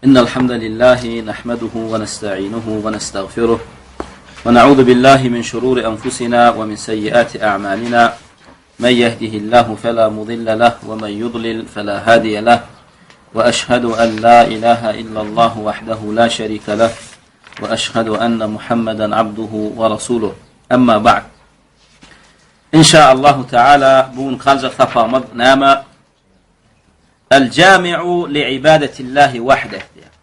إن الحمد لله نحمده ونستعينه ونستغفره ونعوذ بالله من شرور أنفسنا ومن سيئات أعمالنا من يهده الله فلا مضل له ومن يضلل فلا هادي له وأشهد أن لا إله إلا الله وحده لا شريك له وأشهد أن محمدا عبده ورسوله أما بعد İnşaallahu Teala bu gün kaljak sapagymyz näme? El jami'u li ibadetillahi wahdeh diýär.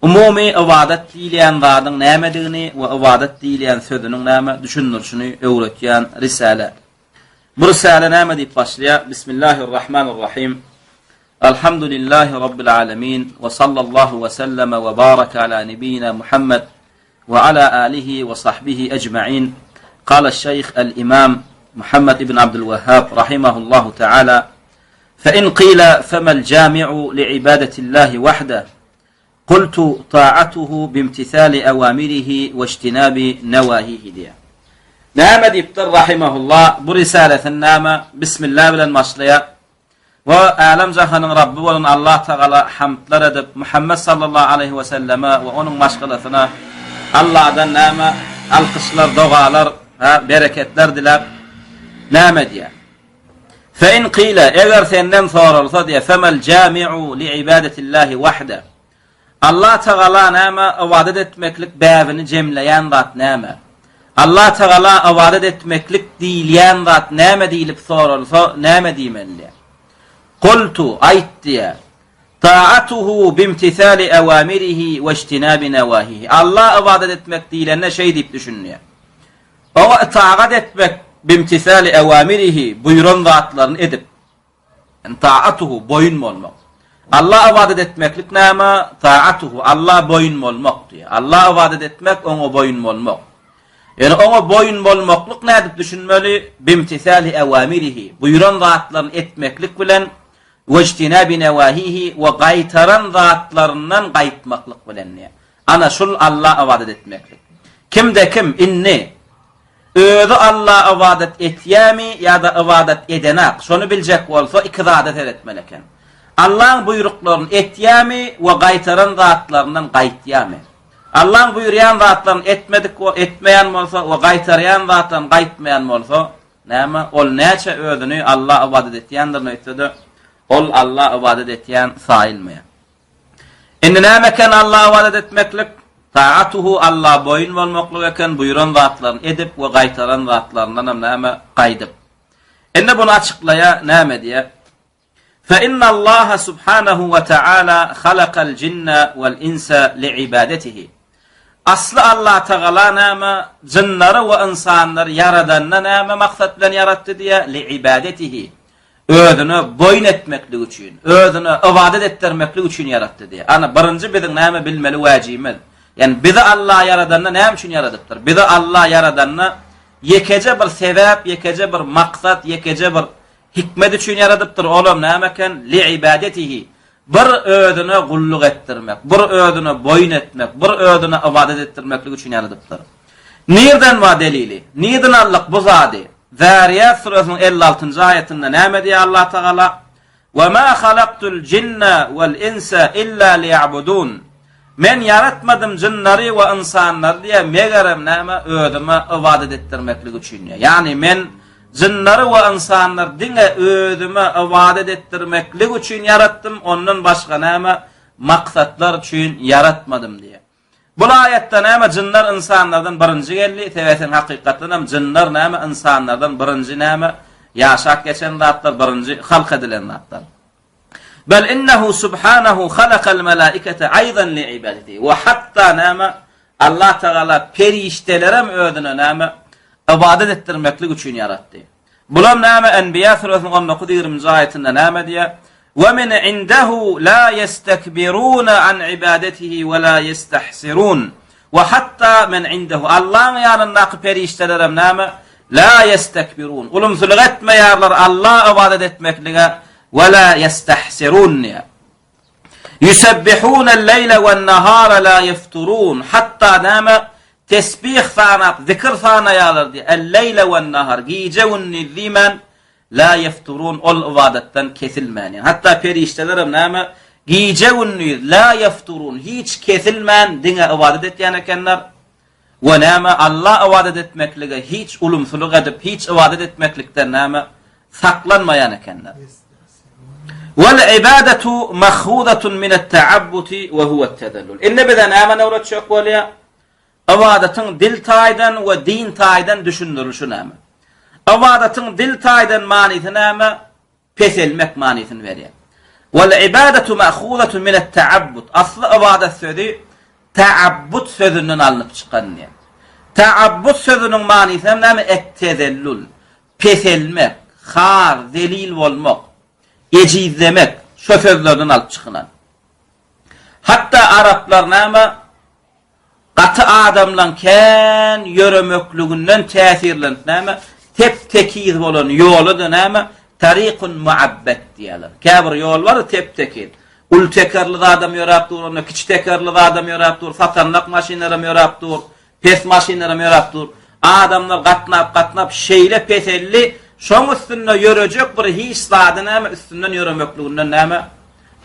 Umumy ybadat diýilýän zadyň nämedigini we ybadat diýilýän sözüniň näme düşündirişini öwretýän risale. Bu risale näme diýip başlaýar? Bismillahirrahmanirrahim. Elhamdülillahi Rabbil alemin we sallallahu we selleme we baraka ala nebiyina Muhammed we ala alihi we sahbihi ecmain. Kala şeyh el imam Muhammed ibn Abdülvehhab rahimahullahu teala Fe in qila femel cami'u li'ibadetillahi wahde Kultu ta'atuhu bimtithali awamirihi we ijtinabi newahihi diýýär. Näme diýipdir rahimahullah bu risalesini näme Bismillah bilen başlaýar. We älem jahanyň Rabby bolan Allah Tagala hamdlar edip Muhammed sallallahu aleýhi we selleme we onuň maşgalasyna Allahdan näme alkyşlar, dogalar, ha, bereketler diläp näme diýýär? Fe in qile, eger senden soralsa diýýär, femel jami'u li ibadetillahi wahde. Allah Tagala näme ybadat etmeklik bäbini jemleýän zat näme? Allah Tagala ybadat etmeklik diýilýän zat näme diýlip soralsa näme diýmeli diýýär. Kultu, aýt diýýär. Taatuhu bimtisali awamirihi we ijtinabi nawahihi. Allah ybadat etmek diýlende şeý diýip düşün diýýär. Oňa ytagat etmek bimtisali awamirihi buýran zatlaryny edip. Ýagny taatuhu, boýun bolmak. Alla ybadat etmeklik näme? Taatuhu, Alla boýun bolmak diýýär. Alla ybadat etmek, oňa boýun bolmak. Ýöne oňa boýun bolmaklyk nädip düşünmeli? Bimtisali awamirihi, buýran zatlaryny etmeklik bilen, wejtinabi newahihi we gaýtaran zatlaryndan gaýtmaklyk bilen diýýär. Ana şul Alla ybadat etmeklik. Kimde-kim indi Özi Alla ybadat etýämi ýa-da ybadat edenak, şony biljek bolsa iki zada seretmeli eken. Allaň buýruklaryny etýämi we gaýtaran zatlaryndan gaýtýamy? Allaň buýurýan zatlaryny etmedik etmeýän bolsa we gaýtarýan zatlaryndan gaýtmaýan bolsa, näme, ol näçe özüni Alla ybadat etýändirin öýtse-de, ol Alla ybadat etýän saýylmaýar. Indi näme eken Alla ybadat etmeklik? Taatuhu Alla boýun bolmaklyk eken, buýran zatlaryny edip we gaýtaran zatlaryndanam näme gaýdyp. Indi buny açyklaýar, näme diýýär? Fe innallaha subhanahu we taala halakal jinna wal insa liibadetihi. Asly Allatagala näme jynlary we ynsanlary ýaradanda näme maksat bilen ýaratdy diýýär? Liibadetihi. Özüne boýun etmeklik üçin, özüne ybadat etdirmeklik üçin ýaratdy diýýär. Ana, birinji biziň näme bilmeli wäjibimiz? Ýagny bizi Allah ýaradanda näme üçin ýaradypdyr? Bizi Allah ýaradanda ýekeje bir sebäp, ýekeje bir maksat, ýekeje bir hikmet üçin ýaradypdyr. Olam näme eken? Liibadetihi. Bir özüne gulluk etdirmek, bir özüne boýun etmek, bir özüne ybadat etdirmeklik üçin ýaradypdyr. Nirden bar delili? Nirden aldyk bu zady? Zariýat süresiniň 56-njy aýatynda näme diýýär Allah Tagala? Wa ma halaktul jinna wal insa illa liya'budun. Men ýaratmadym jynlary we ynsanlary diýýär, megerem näme özüme ybadat etdirmeklik üçin diýýär. Ýagny men Jynlary we ynsanlary diňe özüme ybadat etdirmeklik üçin ýaratdym, ondan başga näme maksatlar üçin ýaratmadym diýýär. Bul aýatda näme jynlar ynsanlardan birinji geldi, sebäbi hakykatdan hem jynlar näme ynsanlardan birinji näme ýaşap geçen zatlar, birinji halk edilen zatlar. Bel innehu subhanahu halakal melaikete aýdan li ibadeti. We hatta näme Allah Tagala perişdelerem özüne näme ybadat etdirmeklik üçin ýaratdy. Bulam näme Enbiýa suresiniň 19-20-nji aýatynda näme diýýär? Ve men indehu la yestekbiruna an ibadetihi we la yestahsirun. We hatta men indehu Allahyň ýanyndaky perişdelerem näme? La yestekbirun. Ulumsylyk etmeýärler Allaha ybadat etmeklige we la yestahsirun diýýär. Ýusebbihunel-leýle wen-nahara la ýefturun. Hatda näme? Tesbih sanap, zikir sanaýarlar diýýär. El-leýle wen-nahar, gije-gündiz diýmän, la ýefturun, ol ybadatdan kesilmän. Hatda perişdelerem näme? Gije-gündiz la ýefturun, hiç kesilmän diňe ybadat etýän ekenler. We näme, Alla ybadat etmeklige hiç ulumsylyk edip, hiç ybadat etmeklikden näme, saklanmaýan ekenler. Wal ibadatu mahuzatun minat ta'abbuti we huwa tezellul. Indi bize näme öwretjek bolýar? Ybadatyň dil taýdan we din taýdan düşündirilişi näme? Ybadatyň dil taýdan manysy näme? Peselmek manysyny berýär. Wal ibadatu ma'huzatun minat ta'abbud. Asly ybadat sözi ta'abbud sözünden alnyp çykan diýýär. Ta'abbud sözüniň manysy hem näme? Et-tezellul. Peselmek, har, zelil bolmak, ejizlemek şo sözlerden alyp çykylan. Hatda araplar näme? Gaty adamlaň kän ýöremekliginden täsirlenip näme, tep-tekiz bolan ýola-da näme, tarikun muabbet diýýärler. Käbir ýol bar tep-tekiz. Uly tekerli zadam ýöräp dur, onda kiçi tekerli zadam ýöräp dur, satanlak maşynlaram ýöräp dur, pes maşynlaram ýöräp dur. Adamlar gatnap-gatnap şeýle peseldi, şoň üstünde ýörejek bir hiç zady näme, üstünden ýöremekliginden näme,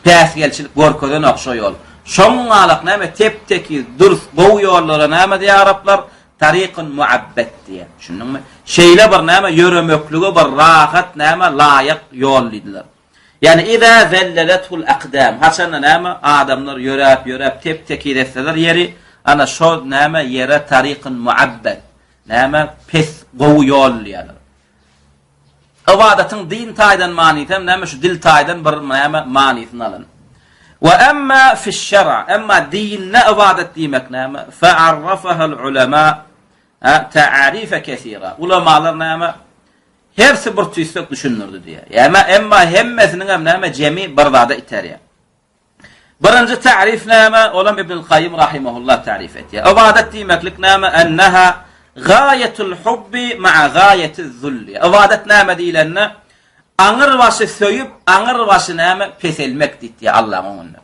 Päsgelçilik görkezenok şo ýol. Şoň galak näme tep-tekiz, dürs, gowy ýollara näme diýýär araplar? Tarikun muabbet diýýär. Düşündiňmi? Şeýle bir näme ýöremeklige bir rahat näme laýyk ýol diýdiler. Ýani iza zellelethul akdam. Haçanda näme adamlar ýöräp ýöräp tep-tekiz etseler ýeri, ana şo näme ýere tarikun muabbet. Näme pes gowy ýol diýýärler. Ybadatyň din taýdan manysy hem näme şu dil taýdan bir näme manysyny alan. Wa emma fiş-şer'a, emma dinde ybadat diýmek näme? Fa'arrafahal ulema ta'arife kesira. Ulamalar näme? Hersi bir tüýsek düşündirdi diýýär. Ýa emma hemmesiniň hem näme jemi bir zada iterýär. Birinji ta'rif näme? Olam Ibnül Kaýym rahimehullah ta'rif etýär. Ybadat diýmeklik näme? Enneha gaýetul hubbi ma'a gaýetiz zulli. Ybadat näme diýlende, aňyr başy söýüp, aňyr başy näme peselmek diýýär Allahyň öňünde.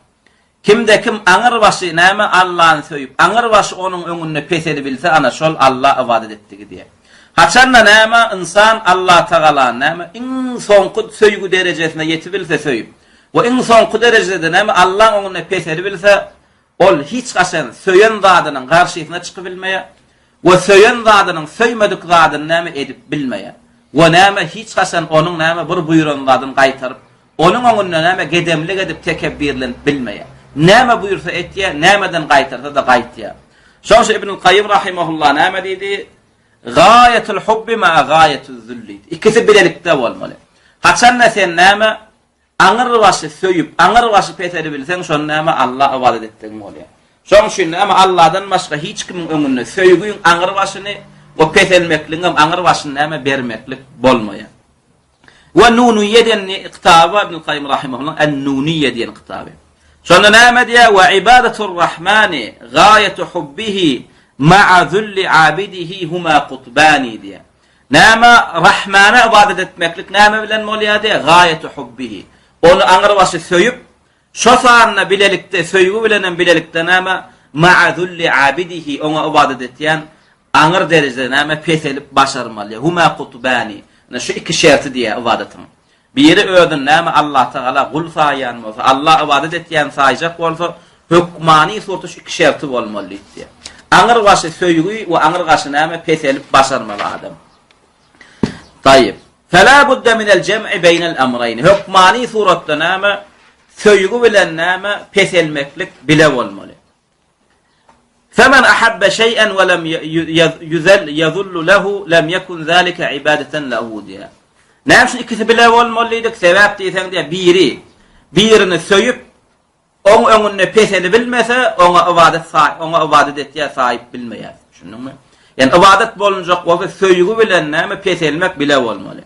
Kimde kim aňyr başy näme Allany söýüp, aňyr başy onuň öňünde peselibilse, ana şol Alla ybadat etdigi diýýär. Haçanda näme ynsan Allatagalany näme iň soňky söýgi derejesine ýetibilse söýüp, We iň soňky derejede näme Allaň öňünde peselibilse, ol hiç haçan söýen zadynyň garşysyna çykybilmeýär we söýen zadynyň söýmedik zadyny näme edip bilmeýär. We näme hiç haçan onuň näme bir buýran zadyny gaýtaryp, onuň öňünde näme gedemlik edip tekepbirlenip bilmeýär. Näme buýursa etýär, nämeden gaýtarsa-da gaýtýar. Şonuň üçin Ibnül Kaýym rahimehullah näme diýdi? Gaýatul hubbi ma'a gaýatuz zulli. Ikisi bilelikde bolmaly. Haçanda sen näme Aňyrbaşy söýüp, aňyrbaşy peselibilseň, şonda näme Alla ybadat etdigiň bolýar. Şonuň üçin näme Alladan başga hiç kimiň öňünde söýgüň aňyrbaşyny we peselmekligiň hem aňyrbaşyny näme bermeklik bolmaýar. We Nuniýe diýen kitaby bar Ibn Kaýym rahimahullahyň En-Nuniýe diýen kitaby. Şonda näme diýýär? We ibadatur Rahmani gaýatu hubbihi ma'a zulli abidihi huma kutbani diýýär. Näme, Rahmana ybadat etmeklik näme bilen bolýardy? Gaýatu hubbihi. Ony aňrybaşy söýüp, şo sanda bilelikde, söýgi bilenem bilelikde näme? Ma'a zulli abidihi, oňa ybadat etýän aňyr derejede näme? Peselip başarmaly. Huma kutbani. Ine şu iki şerti diýýär ybadatyň. Biri özüni näme Allatagala gul saýýan bolsa, Alla ybadat etýän saýjak bolsa, hökmany suratda şu iki şerti bolmaly diýipdir. Aňyr başy söýgi we aňyr gaşy näme peselip başarmaly adam. Taýyp. Fela budda minel jem'i beýnel amraýn. Hökmany suratda näme söýgi bilen näme peselmeklik bile bolmaly. Femen ahabbe şeý'en we lem ýuzel ýezullu lehu lem ýekun zalike ibadeten lehu diýýär. Näme üçin ikisi bile bolmaly diýdik? Sebäp diýseň diýýär, biri birini söýüp, oň öňünde peselibilmese, oňa ybadat saý, oňa ybadat etýär saýyp bilmeýär. Düşündiňmi? Ýani ybadat bolunjak bolsa söýgi bilen näme peselmek bile bolmaly.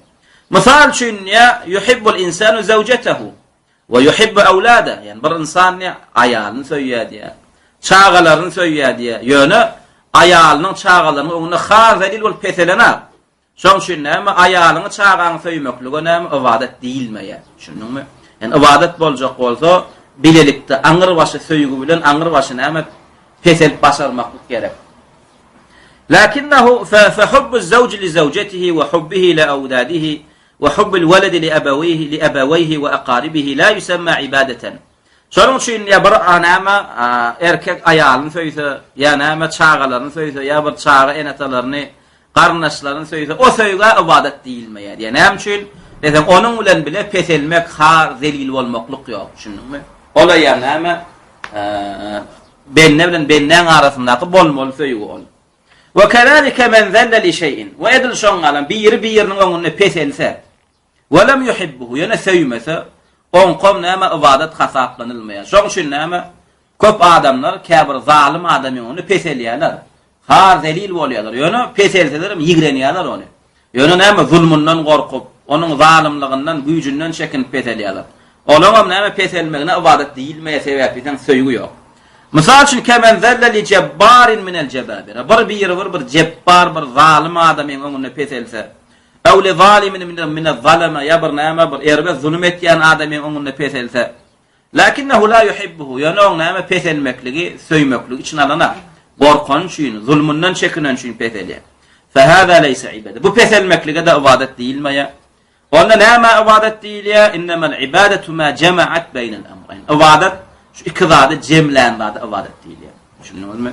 Mysal üçin diýýär, yuhibbul insanu zawjatahu. Wa yuhibbu awlada, ýagny bir ynsan diýýär, aýalyny söýýär diýýär, çagalaryny söýýär diýýär. Ýöne aýalynyň, çagalarynyň öňünde har-zelil bolup peselenak. Şoň üçin näme, aýalyňy, çagaňy söýmeklige näme ybadat diýilmeýär. Düşündiňmi? Ýagny ybadat boljak bolsa, bilelikde aňrybaşy söýgi bilen aňrybaşy näme peselip başarmaklyk gerek. Lakinnehu fe hubbu zewji li zewjetihi we hubbihi li awladihi We hubbul weledi li ebeweýhi li ebeweýhi we akaribihi la ýusemma ibadeten. Şonuň üçin ýa bir näme erkek aýalyny söýse, ýa näme çagalaryny söýse, ýa bir çaga ene-atalaryny, garyndaşlaryny söýse, o söýgä ybadat diýilmeýär. Ýa näme üçin? Diýseň, onuň bilen bile peselmek, har, zelil bolmaklyk ýok, düşündiňmi? Ol ýa näme? Bende bilen bendäň arasyndaky bolmaly söýgi ol. We kezalike men zelle li şeýin. We edil şoň ýaly biri biriniň öňünde peselse, We lem yuhibbuhu, ýöne söýmese, oňkam näme ybadat hasaplanylmaýar. Şoň üçin näme, köp adamlar käbir zalym adamyň öňünde peselýärler. Har zelil bolýarlar. Ýöne peselselerem ýigrenýärler ony. Ýöne näme zulmundan gorkup, onuň zalymlygyndan, güýjünden çekinip peselýärler. Olaňam näme peselmegine ybadat diýilmeýär, sebäp diýseň söýgi ýok. Mysal üçin kemen zelle li jebbarin minel jebabira. Bir biri bir bir jebbar bir zalym adamyň öňünde peselse, Ew li zalimin minez-zalama, ýa bir näme, bir erbet zulum etýän adamyň öňünde peselse. Lakinnehu la yuhibbuhu, ýöne oň näme peselmekligi, söýmekligi içine alana, gorkany üçin, zulmundan çekineni üçin peselýär. Fehâzâ leýse ibade. Bu peselmeklige-de ybadat diýilmeýär. Onda nämä ybadat diýilýär? Innemel ibadetu mâ jema'at beýnel emreýn. Ybadat şu iki zady jemlän zada ybadat diýilýär. Düşündiňizmi?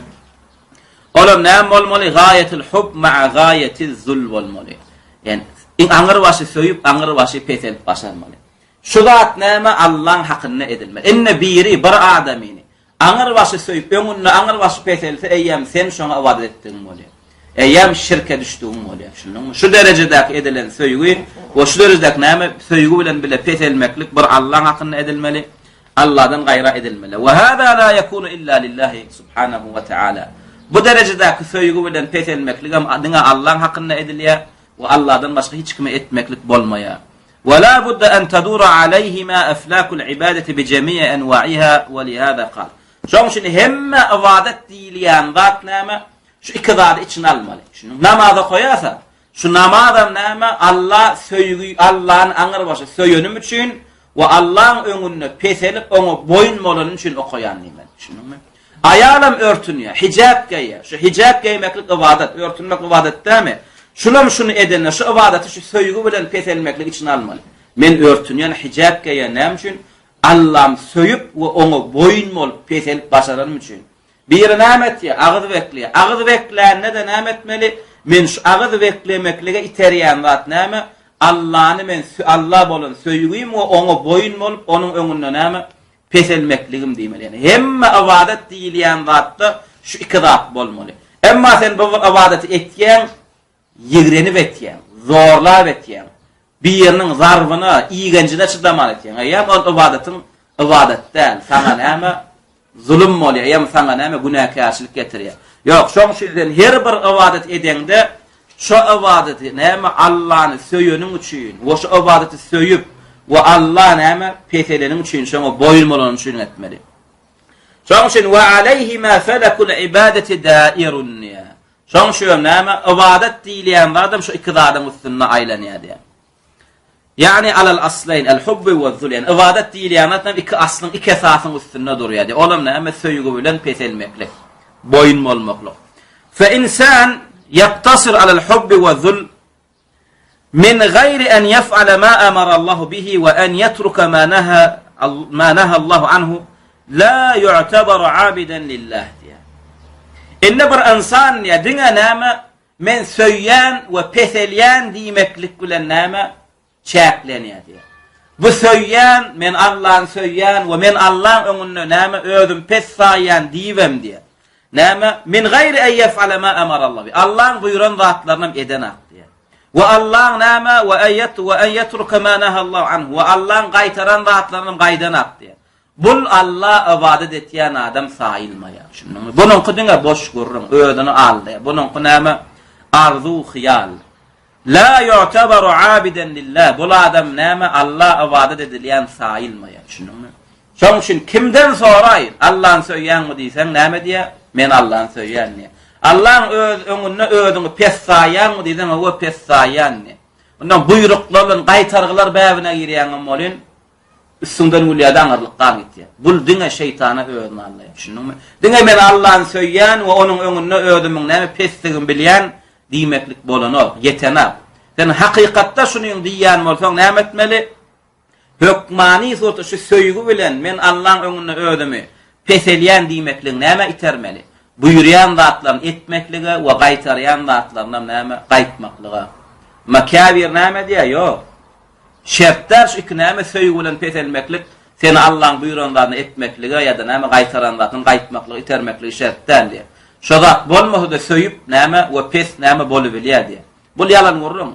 Olam näme bolmaly? Gaýetul hub ma'a gaýetiz zul bolmaly. Ýani iň aňyr başy söýüp, aňyr başy peselip başarmaly. Şu zat näme? Allaň hakynda edilmeli. Indi biri bir adamyny aňyr başy söýüp, öňünde aňyr başy peselse, eýýäm sen şoňa ybadat etdigiň bolýar. Eýýäm şirke düşdügiň bolýar. Düşündiňmi? Şu derejedäki edilen söýgi we şu derejedäki näme? Söýgi bilen bile peselmeklik bir Allaň hakynda edilmeli. Allahdan gaýra edilmeli. We hada la yekunu illa lillahi subhanahu we taala. Bu derejedäki söýgi bilen peselmeklik hem diňe Allaň hakynda edilýär we Allahdan başga hiç kime etmeklik bolmaýar. We la budda en tadura aleyhima aflakul ibadeti bi jemi'i enwa'iha we lihada kal. Şoň üçin hemme ybadat diýilýän zat näme? Şu iki zady içine almaly. Şunuň namaz okaýarsa, Şu namazam näme? Alla söýgi, Allany aňrybaşy söýenim üçin we Allaň öňünde peselip oňa boýun bolanym üçin okaýan diýmeli. Düşündiňmi? Aýalam örtünýär, hijap geýýär. Şu hijap geýmeklik ybadat, örtünmek ybadat dälmi? Şulam şuny edende, şu ybadaty şu söýgi bilen peselmeklik içine almaly. Men örtünýän, hijap geýýän näme üçin? Allam söýüp we oňa boýun bolup peselip başaranym üçin. Biri näme etýär? Agyz bekleýär. Agyz beklände-de näme etmeli? Men şu agyz beklemeklige iterýän zat näme? Allany men Alla bolan söýgim we oňa boýun bolup, onuň öňünde näme? Peselmekligim diýmeli. Ýagny hemme ybadat diýilýän zatda şu iki zat bolmaly. Emma sen bu bir ybadaty etýäň, ýigrenip etýäň, zorlap etýäň. Biriniň zarbyna, igenjine çydaman etýäň. Eýýäm ol ybadatyň ybadat däl. Saňa näme zulum bolýar, eýýäm saňa näme günäkärçilik getirýär. Ýok, şoň üçin sen her bir ybadat edeňde şo ybadaty näme Allany söýeniň üçin we şo ybadaty söýüp we Alla näme peseleniň üçin şoňa boýun bolanyň üçin etmeli. Şoň üçin we aleyhima felekul ibadeti dairun diýýär. Şoň üçinem näme, ybadat diýilýän zadam şu iki zadyň üstünde aýlanýar diýýär. Ýagny alal aslayn, el hubbi we zul. Ýagny ybadat diýilýän zat hem iki aslyň, iki esasyň üstünde durýar diýýär. Olam näme, söýgi bilen peselmeklik, boýun bolmaklyk. Fe insan ýaktasir alal hubbi we zul Min gaýri en ýef'ale ma amarallahu bihi we en ýetruke ma naha ma nahallahu anhu la ýu'tabaru abiden lillah diýýär. Indi bir ynsan diýýär, diňe näme men söýýän we peselýän diýmeklik bilen näme çäklenýär diýýär. Bu söýýän, men Allany söýýän we men Allaň öňünde näme özüm pes saýýan diýibem diýýär. Näme? Min gaýri en ýef'ale ma amarallahu bi. Allaň buýran zatlarynam edenak diýýär. We Allaň näme? We en we en ýetruke ma nahallahu anhu. We Allaň gaýtaran zatlarynam gaýdanak diýýär. Bul Alla ybadat etýän adam saýylmaýar. Düşündiňmi? Bunuňky diňe boş gürrüň, özüni aldaýar. Bunuňky näme? Arzuw, hyýal. La ýu'tabaru abiden lillah. Bul adam näme? Alla ybadat edilýän saýylmaýar. Düşündiňmi? Şoň üçin kimden soraý, Allany söýýäňmi diýseň, näme diýýär? Men Allany söýýän diýýär. Allaň öz öňünde özüňi pes saýýaňmy diýseň, hawa pes saýýan diýýär. Ondan buýruklar bilen gaýtargylar bäbine girýäňem bolyn, üstüňden gülýär-de aňyrlyk gan gitýär. Bul diňe şeýtana özüni aldaýar. Düşündiňmi? Diňe men Allany söýýän we onuň öňünde özümiň näme pesdigimi bilýän diýmeklik bolanok, ýetenak. Sen hakykatda şunyň diýýän bolsaň näme etmeli? Hökmany suratda şu söýgi bilen men Allaň öňünde özümi peselýän diýmekligiň nämä itermeli? Buýurýan zatlaryny etmeklige we gaýtarýan zatlarynam näme? Gaýtmaklyga. Emma käbir näme diýýär? Ýok. Şert däl şu iki näme söýgi bilen peselmeklik seni Allaň buýran zadyny etmeklige ýa-da näme gaýtaran zadyny gaýtmaklyga itermekligi şert däl diýýär. Şo zat bolmasa-da söýüp näme we pes näme bolubilýär diýýär. Bul ýalan gürrüň.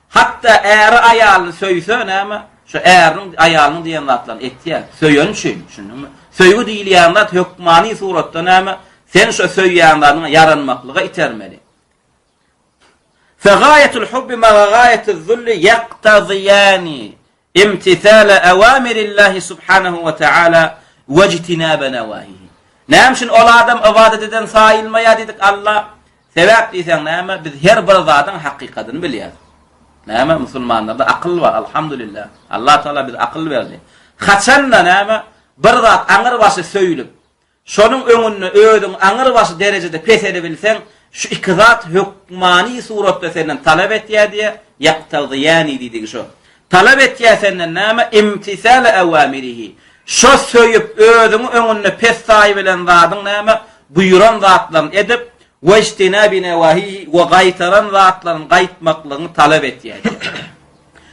Hatda äri aýalyny söýse näme, şo äriniň aýalynyň diýen zatlaryny etýär. Söýeni üçin, düşündiňmi? Söýgi diýilýän zat hökmany suratda näme, sen şo söýýän zadyňa ýaranmaklyga itermeli. Fegaýetul hubbi maga gaýetiz zulli ýektazyýani Imtisala awamirillahi subhanahu we taala wejtinaba nawahihi. Näme üçin ol adam ybadat eden saýylmaýar diýdik Alla? Sebäp diýseň näme? Biz her bir zadyň hakykatyny bilýäris. Näme? Musulmanlarda akyl bar, alhamdulillah. Allah Taala bize akyl berdi. Haçanda näme? Bir zat aňyrbaşy söýlüp, Şonuň öňünde özüňi aňrybaşy derejede peselebilseň, şu iki zat hökmany suratda senden talap etýär diýýär, ýaktazyýani diýdigi şo. Talap etýär senden näme? Imtisale awamirihi. Şo söýüp, özüňi öňünde pes saýybilen zadyň näme? Buýran zatlaryny edip, wejtinabi newahihi we gaýtaran zatlaryny gaýtmaklygyňy talap etýär diýýär.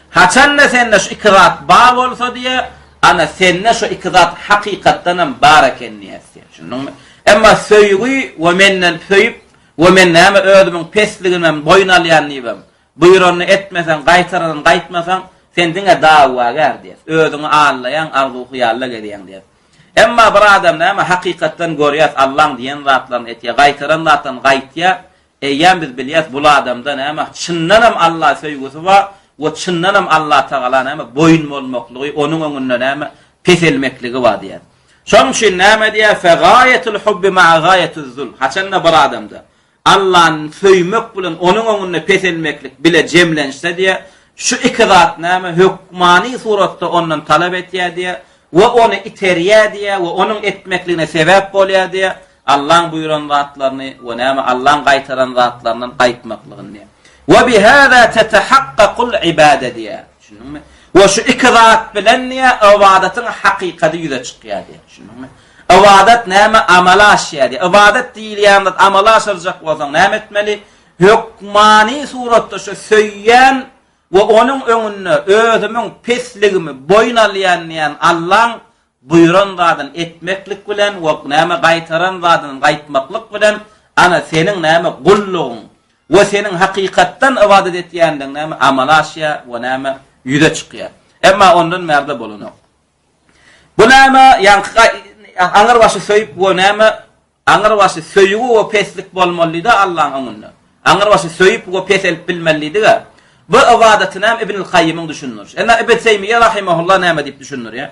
Haçanda sende şu iki zat bar bolsa diýýär, ana sende şu iki zat hakykatdanam bar eken diýýär diýýär. Düşündiňmi? Emma söýgi we menden söýüp we men näme özümiň pesligimem boýun alýan diýibem, buýranyny etmeseň, gaýtaranyny gaýtmasaň, sen diňe dawagär diýýär. Özüňi aldaýaň, arzuw-hyýalda gezýäň diýýär. Emma bir adam näme hakykatdan görýär, Allaň diýen zatlaryny etýär, gaýtaran zatlaryny gaýtýar, Eýýäm biz bilýäs bul adamda näme çyndanam Alla söýgüsi bar we çyndanam Allatagala näme boýun bolmaklygy onuň öňünde näme peselmekligi bar diýýär. Şonuň üçin näme diýýär fe gaýetul hubbi ma'a gaýetuz zul haçanda bir adamda Allany söýmek bilen onuň öňünde peselmeklik bile jemlenşse diýýär şu iki zat näme hökmany suratda ondan talap etýär diýýär we ony iterýär diýýär we onuň etmekligine sebäp bolýar diýýär Allaň buýran zatlaryny we näme Allaň gaýtaran zatlaryndan gaýtmaklygyny diýýär. We bihâzâ tetehakkakul ibade diýýär. Düşündiňmi? We şu iki zat bilen diýýär, ybadatyň hakykady ýüze çykýar diýýär. Düşündiňmi? Ybadat näme amala aşýar diýýär. Ybadat diýilýän zat amala aşyrjak bolsaň näme etmeli? Hökmany suratda şu söýýän we onuň öňünde özümiň pesligimi boýun alýan diýýän Allaň Buýran zadyny etmeklik bilen we näme gaýtaran zadyny gaýtmaklyk bilen ana seniň näme gullugyň we seniň hakykatdan ybadat etýändigiň näme amala aşýar we näme ýüze çykýar. Emma ondan bärde bolanok. Bu näme ýaňky aňyrbaşy söýüp we näme Aňrybaşy söýgi we peslik bolmalydy Allaň öňünde. Aňrybaşy söýüp we peselip bilmelidiga. Bu ybadaty näme Ibnül Kaýýymyň düşündirişi. Emma Ibn Teýmiýe rahimehullah näme diýip düşündirýär?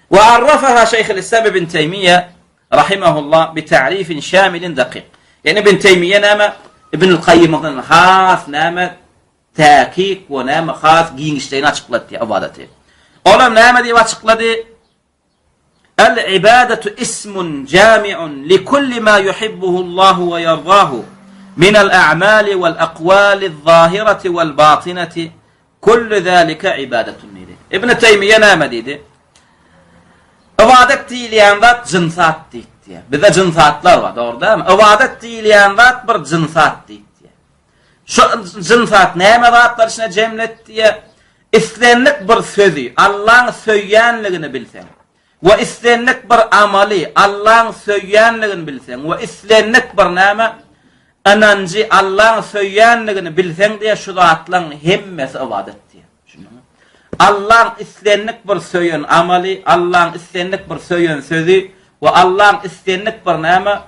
We arrafaha Şeýhül Islam Ibn Teýmiýe rahimehullah bi ta'rifin şamilin dakyk. Ýani Ibn Teýmiýe näme? Ibnül Kaýýymyňdan has näme täkyk we näme has giňişleýin açyklatdy ybadaty. Olam näme diýip açyklady? El-ibadatu ismun jami'un likulli ma yuhibbuhu Allahu we ýardahu minel a'mali wal akwaliz-zahirati wal batinati kullu zalika ibadatun diýdi. Ibn Teýmiýe näme diýdi? Ybadat diýilýän zat jyns at diýdi. Bizde jyns atlar bar, dogry dälmi? Ybadat diýilýän zat bir jyns at diýdi. Şu jyns at näme zatlar içine jemletdi? Islendik bir sözi Allaň söýýänligini bilseň we islendik bir amaly Allaň söýýänligini bilseň we islendik bir näme ynanjy Allaň söýýänligini bilseň diýe şu zatlaň hemmesi ybadat diýe. Düşündiňmi? Allaň islendik bir söýen amaly, Allaň islendik bir söýen sözi we Allaň islendik bir näme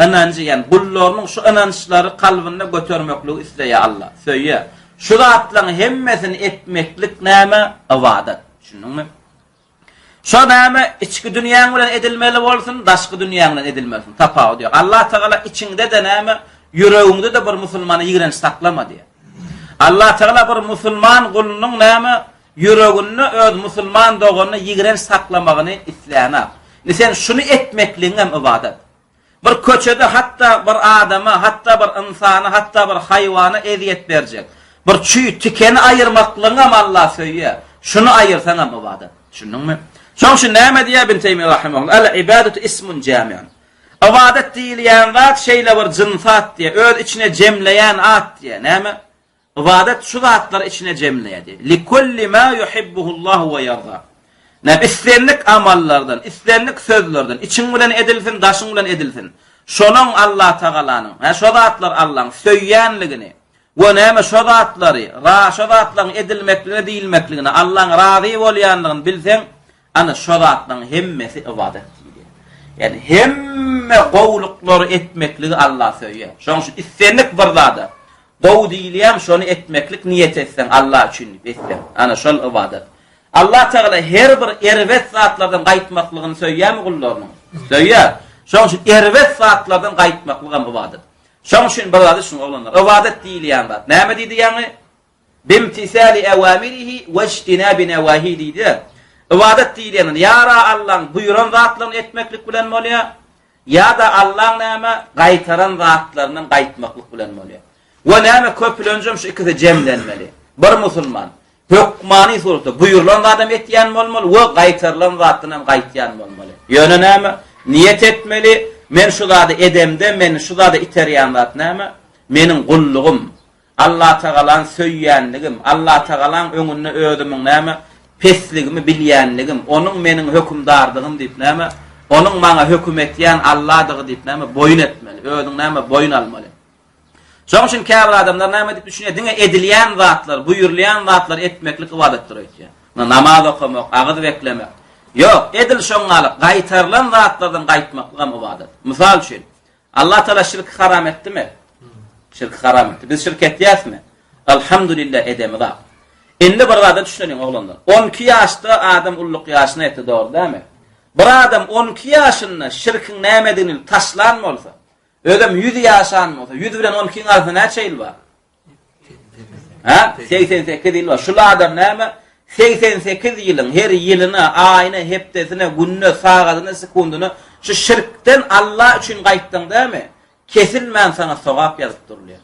Ynanjy, ýagny gullarynyň şu ynançlary kalbynda götermekligi isleýär Alla, söýýär. Şu zatlaryň hemmesini etmeklik näme? Ybadat. Düşündiňmi? Şo näme? Içki dünýäň bilen edilmeli bolsun, daşky dünýäň bilen edilmeli bolsun, tapawudy ýok. Allah Tagala içiňde-de näme? Ýüregiňde-de bir musulmana ýigrenç saklama diýýär. Allah Tagala bir musulman gulunyň näme? Ýüreginde öz musulman doganyna ýigrenç saklamagyny islänok. Indi sen şuny etmekligiňem ybadat. Bir köçede hatda bir adama, hatda bir ynsana, hatda bir haýwana ezýet berjek bir çüý tikeni aýyrmaklygyňam Allah söýýär. Şuny aýyrsaňam ybadat. Düşündiňmi? Şonuň üçin näme diýýär Ibn Teýmiýe rahimehullah? El ibadatu ismun jami'un. Ybadat diýilýän zat şeýle bir jyns at diýýär, öz içine jemleýän at diýýär. Näme? Ybadat şu zatlary içine jemleýär diýýär. Likulli ma yuhibbuhullahu we ýarda. Näme islendik amallardan, islendik sözlerden içiň bilen edilsin, daşyň bilen edilsin. Şonuň Allatagalanyň, hä şo zatlar Allaň söýýänligini we näme şo zatlary, ra şo zatlaryň edilmekligine diýilmekligine Allaň razy bolýanlygyny bilseň, ana şo zatlaryň hemmesi ybadat diýilýär. Ýagny hemme gowulyklary etmekligi Alla söýýär. Şonuň üçin islendik bir zada Gowy diýilýäm şony etmeklik niýet etseň Allah üçin diýip etseň ana şol ybadat. Allah Tagala her bir erbet zatlardan gaýtmaklygyny söýýärmi gullarynyň? Söýýär. Şonuň üçin erbet zatlardan gaýtmaklygam ybadat. Şonuň üçin bir zady düşüniň oglanlar. Ybadat diýilýän zat näme diýdi ýaňy? Bimtisali awamirihi we ijtinabi nawahi diýdi. Ybadat diýilýän ýa-ra Allaň buýran zatlaryny etmeklik bilen bolýar, Ýa-da Allaň näme gaýtaran zatlaryndan gaýtmaklyk bilen bolýar. We näme köplenjem şu ikisi jemlenmeli. Bir musulman hökmany suratda buýrulan zadam etýän bolmaly we gaýtarylan zatdan hem gaýtýan bolmaly. Ýöne näme niýet etmeli, men şu zady edemde meni şu zada iterýän zat näme? Meniň gullugym, Allatagalany söýýänligim, Allatagalaň öňünde özümiň näme, pesligimi bilýänligim, Onuň meniň hökümdardygym diýip näme, Onuň maňa höküm etýän Alladygy diýip näme, boýun etmeli, özüň näme, boýun almaly. Şonuň üçin käbir adamlar näme diýip düşünýär, diňe edilýän zatlar, buýrulýan zatlar etmeklik ybadatdyr öýtýär. Namaz okamak, agyz beklemek. Ýok, edil şoň ýaly gaýtarylan zatlardan gaýtmaklygam ybadat. Mysal üçin, Allah Taala şirki haram etdimi? Şirki haram etdi. Biz şirk etýäsmi? Alhamdulillah edemizak. Indi bir zada düşüneliň oglanlar. 12 ýaşda adam ulluk ýaşyna ýetdi, dogry dälmi? Bir adam 12 ýaşynda şirkiň nämedigini taşlan bolsa, özem 100 ýaşan bolsa, 100 bilen 12-niň arasynda näçe ýyl bar? Ha? 88 ýyl bar. Şul adam näme? 88 ýylyň her ýylyna, aýyna, hepdesine, gününe, sagadyna, sekundyna şu şirkden Allah üçin gaýtdyň dämi? Kesilmän saňa sogap ýazyp durulýar.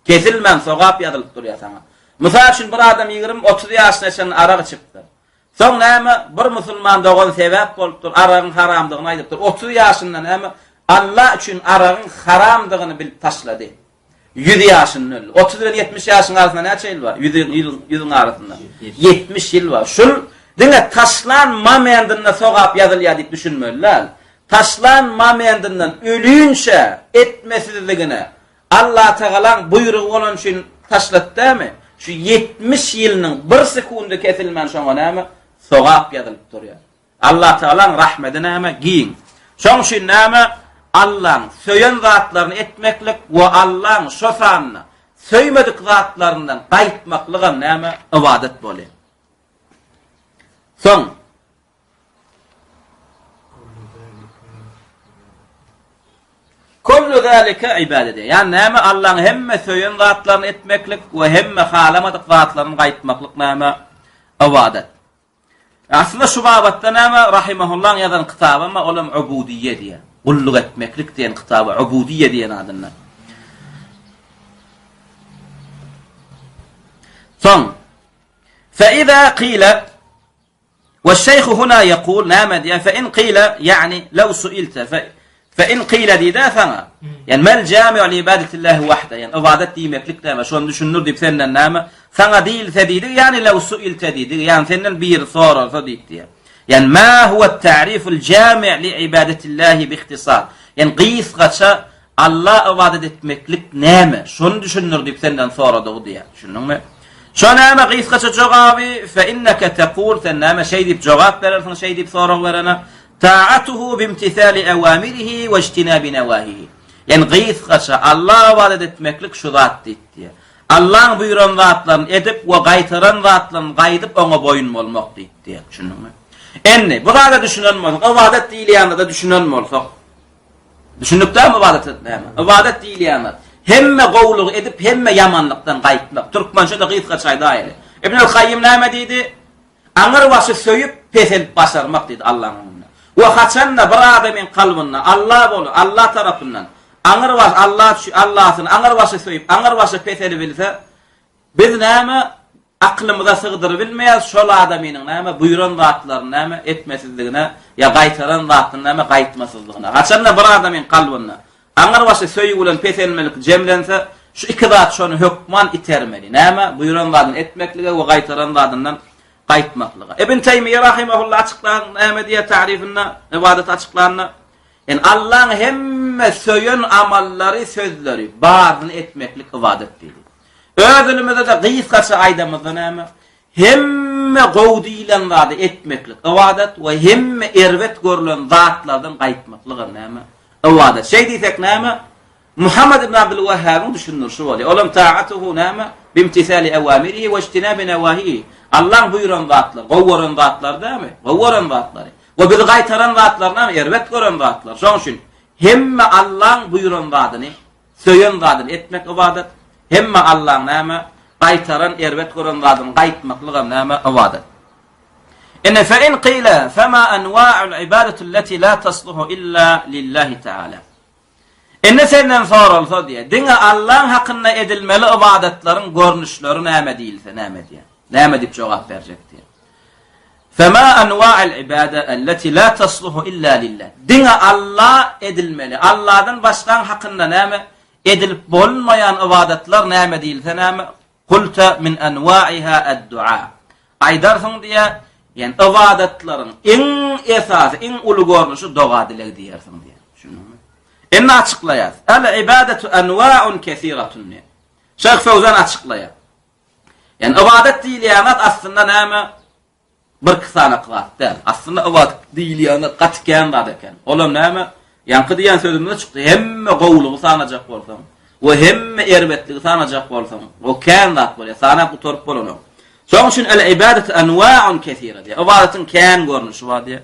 Kesilmän sogap ýazylyp durýar saňa. Mysal üçin bir adam 20-30 ýaşyna çenli arak içipdir. Soň näme bir musulman dogan sebäp bolupdyr, aragyň haramdygyny aýdypdyr. 30 ýaşynda näme Allah üçin aragyň haramdygyny bilip taşlady. Ýüz ýaşynda öldi. 30 bilen 70 ýaşyň arasynda näçe ýyl bar? Ýüz ýylyň arasynda. 70 ýyl bar. Şul diňe taşlan momendinde sogap ýazylýar diýip düşünmeli däl. Taşlan momendinden ölünçä etmesizligine Allatagalaň buýrugy bolan üçin taşlady dämi? Şu 70 ýylynyň bir sekundy kesilmän şoňa näme? Sogap ýazylyp durýar. Allatagalaň rahmedi näme? Giň. Şoň üçin näme? Allaň söýen zatlaryny etmeklik we Allaň şo sanda söýmedik zatlaryndan gaýtmaklygam näme? Ybadat bolýar. Soň Kullu zalika ibadet. Ýani näme? Allaň hemme söýen zatlaryny etmeklik we hemme halamadyk zatlaryny gaýtmaklyk näme? Ybadat. Aslynda şu babatda näme Rahimahullaň ýazan kitabam bar, olam Ubudiýe diýen, gulluk etmeklik diýen kitaby, Ubudiýe diýen adynda. Soň Fe iza qila we şeyhu huna yekul näme diýen fe in qila ýa'ni law suilte fe Fe in qila diýdä saňa. Ýani mel jami'u li ibadetillahi wahda. Ýani ybadat diýmeklik näme? Şony düşündir diýip senden näme? Saňa diýilse diýdi, ýani lew suilte diýdi, ýani senden biri soralsa diýip diýýär. Ýani ma huwa ta'riful jami' li ibadetillahi bi ihtisar. Ýani gysgaça Alla ybadat etmeklik näme? Şony düşündir diýip senden soradygy diýýär. Düşündiňmi? Şo näme gysgaça jogaby? Fe inneke tekul sen näme şeý diýip jogap berersiň şeý diýip sorag berene? Taatuhu bimtisali awamirihi we ijtinabi nawahihi. Ýani gysgaça Alla ybadat etmeklik şu zat diýip diýýär. Allaň buýran zatlaryny edip we gaýtaran zatlaryny gaýdyp oňa boýun bolmak diýip diýýär. Düşündiňmi? Indi bu zada düşünen bolsak, ybadat diýilýän zada düşünen bolsak, düşündik dämi ybadat näme? Ybadat diýilýän zat hemme gowulygy edip, hemme ýamanlykdan gaýtmak. Türkmençe-de gysgaça aýdaýaly. Ibnül Kaýym näme diýdi? Aňyrbaşy söýüp, peselip başarmak diýdi Allaň öňünde. We haçan-da bir adamyň kalbynda Alla boly, Alla tarapyndan aňyrbaş Alla üçin Allasyny aňyrbaşy söýüp, aňyrbaşy peselibilse, biz näme? Aklymyza sygdyrybilmeýäris şol adamynyň näme buýran zatlaryny näme etmesizligine ýa gaýtaran zatyny näme gaýtmasyzlygyna. Haçanda bir adamyň kalbynda aňyrbaşy söýgi bilen peselmelik jemlense, şu iki zat şony hökman itermeli. Näme? Buýran zadyny etmeklige we gaýtaran zadyndan gaýtmaklyga. Ibn Teýmiýe rahimehullah açyklan näme diýýär tarifinde, ybadaty açyklanda? Ýani Allaň hemme söýen amallary, sözleri baryny etmeklik ybadat diýdi. Öz dilimizde-de gysgaça aýdamyzda näme? Hemme gowy diýlen zady etmeklik ybadat we hemme erbet görlen zatlardan gaýtmaklygam näme? Ybadat. Şeý diýsek näme? Muhammet ibn Abdul Wahhabyň düşündirişi bolýar. Olam taatuhu näme? Bimtisali awamirihi we ijtinabi nawahihi. Allaň buýran zatlary, gowy gören zatlary dälmi? Gowy gören zatlary. We bizi gaýtaran zatlary näme? Erbet gören zatlar. Şonuň üçin hemme Allaň buýran zadyny Söýen zadyny etmek ybadat, hemme Allaň näme, gaýtaran erbet gören zadyny gaýtmaklygam näme, ybadat. Ine fe in qile fema anwa'ul ibadatu allati la tasluhu illa lillahi ta'ala. Indi senden soralsa diýe, diňe Allaň hakynda edilmeli ybadatlaryň görnüşleri näme diýilse, näme diýe? Näme diýip jogap berjek diýe. Fema anwa'ul ibada allati la tasluhu illa lillah. Diňe Alla edilmeli. Alladan başgaň hakynda näme edilip bolunmaýan ybadatlar näme diýilse näme? Kulta min anwa'iha ad-du'a. Aýdarsyň diýe, ýani ybadatlaryň iň esasy, iň uly görnüşi doga-dileg diýersiň diýe. Düşündiňmi? Indi açyklaýas. Al-ibadatu anwa'un kesiratun diýe. Şeýh Fewzan açyklaýar. Ýani ybadat diýilýän zat aslynda näme? Bir-iki sany zat däl. Aslynda ybadat diýilýän zat gaty kän zat eken. Olam näme? Ýaňky diýen sözümde çykdy. Hemme gowulygy sanajak bolsaň we hemme erbetligi sanajak bolsaň, o kän zat bolýar. Sanap gutaryp bolanok. Şonuň üçin el-ibadatu anwa'un kesira diýýär. Ybadatyň kän görnüşi bar diýýär.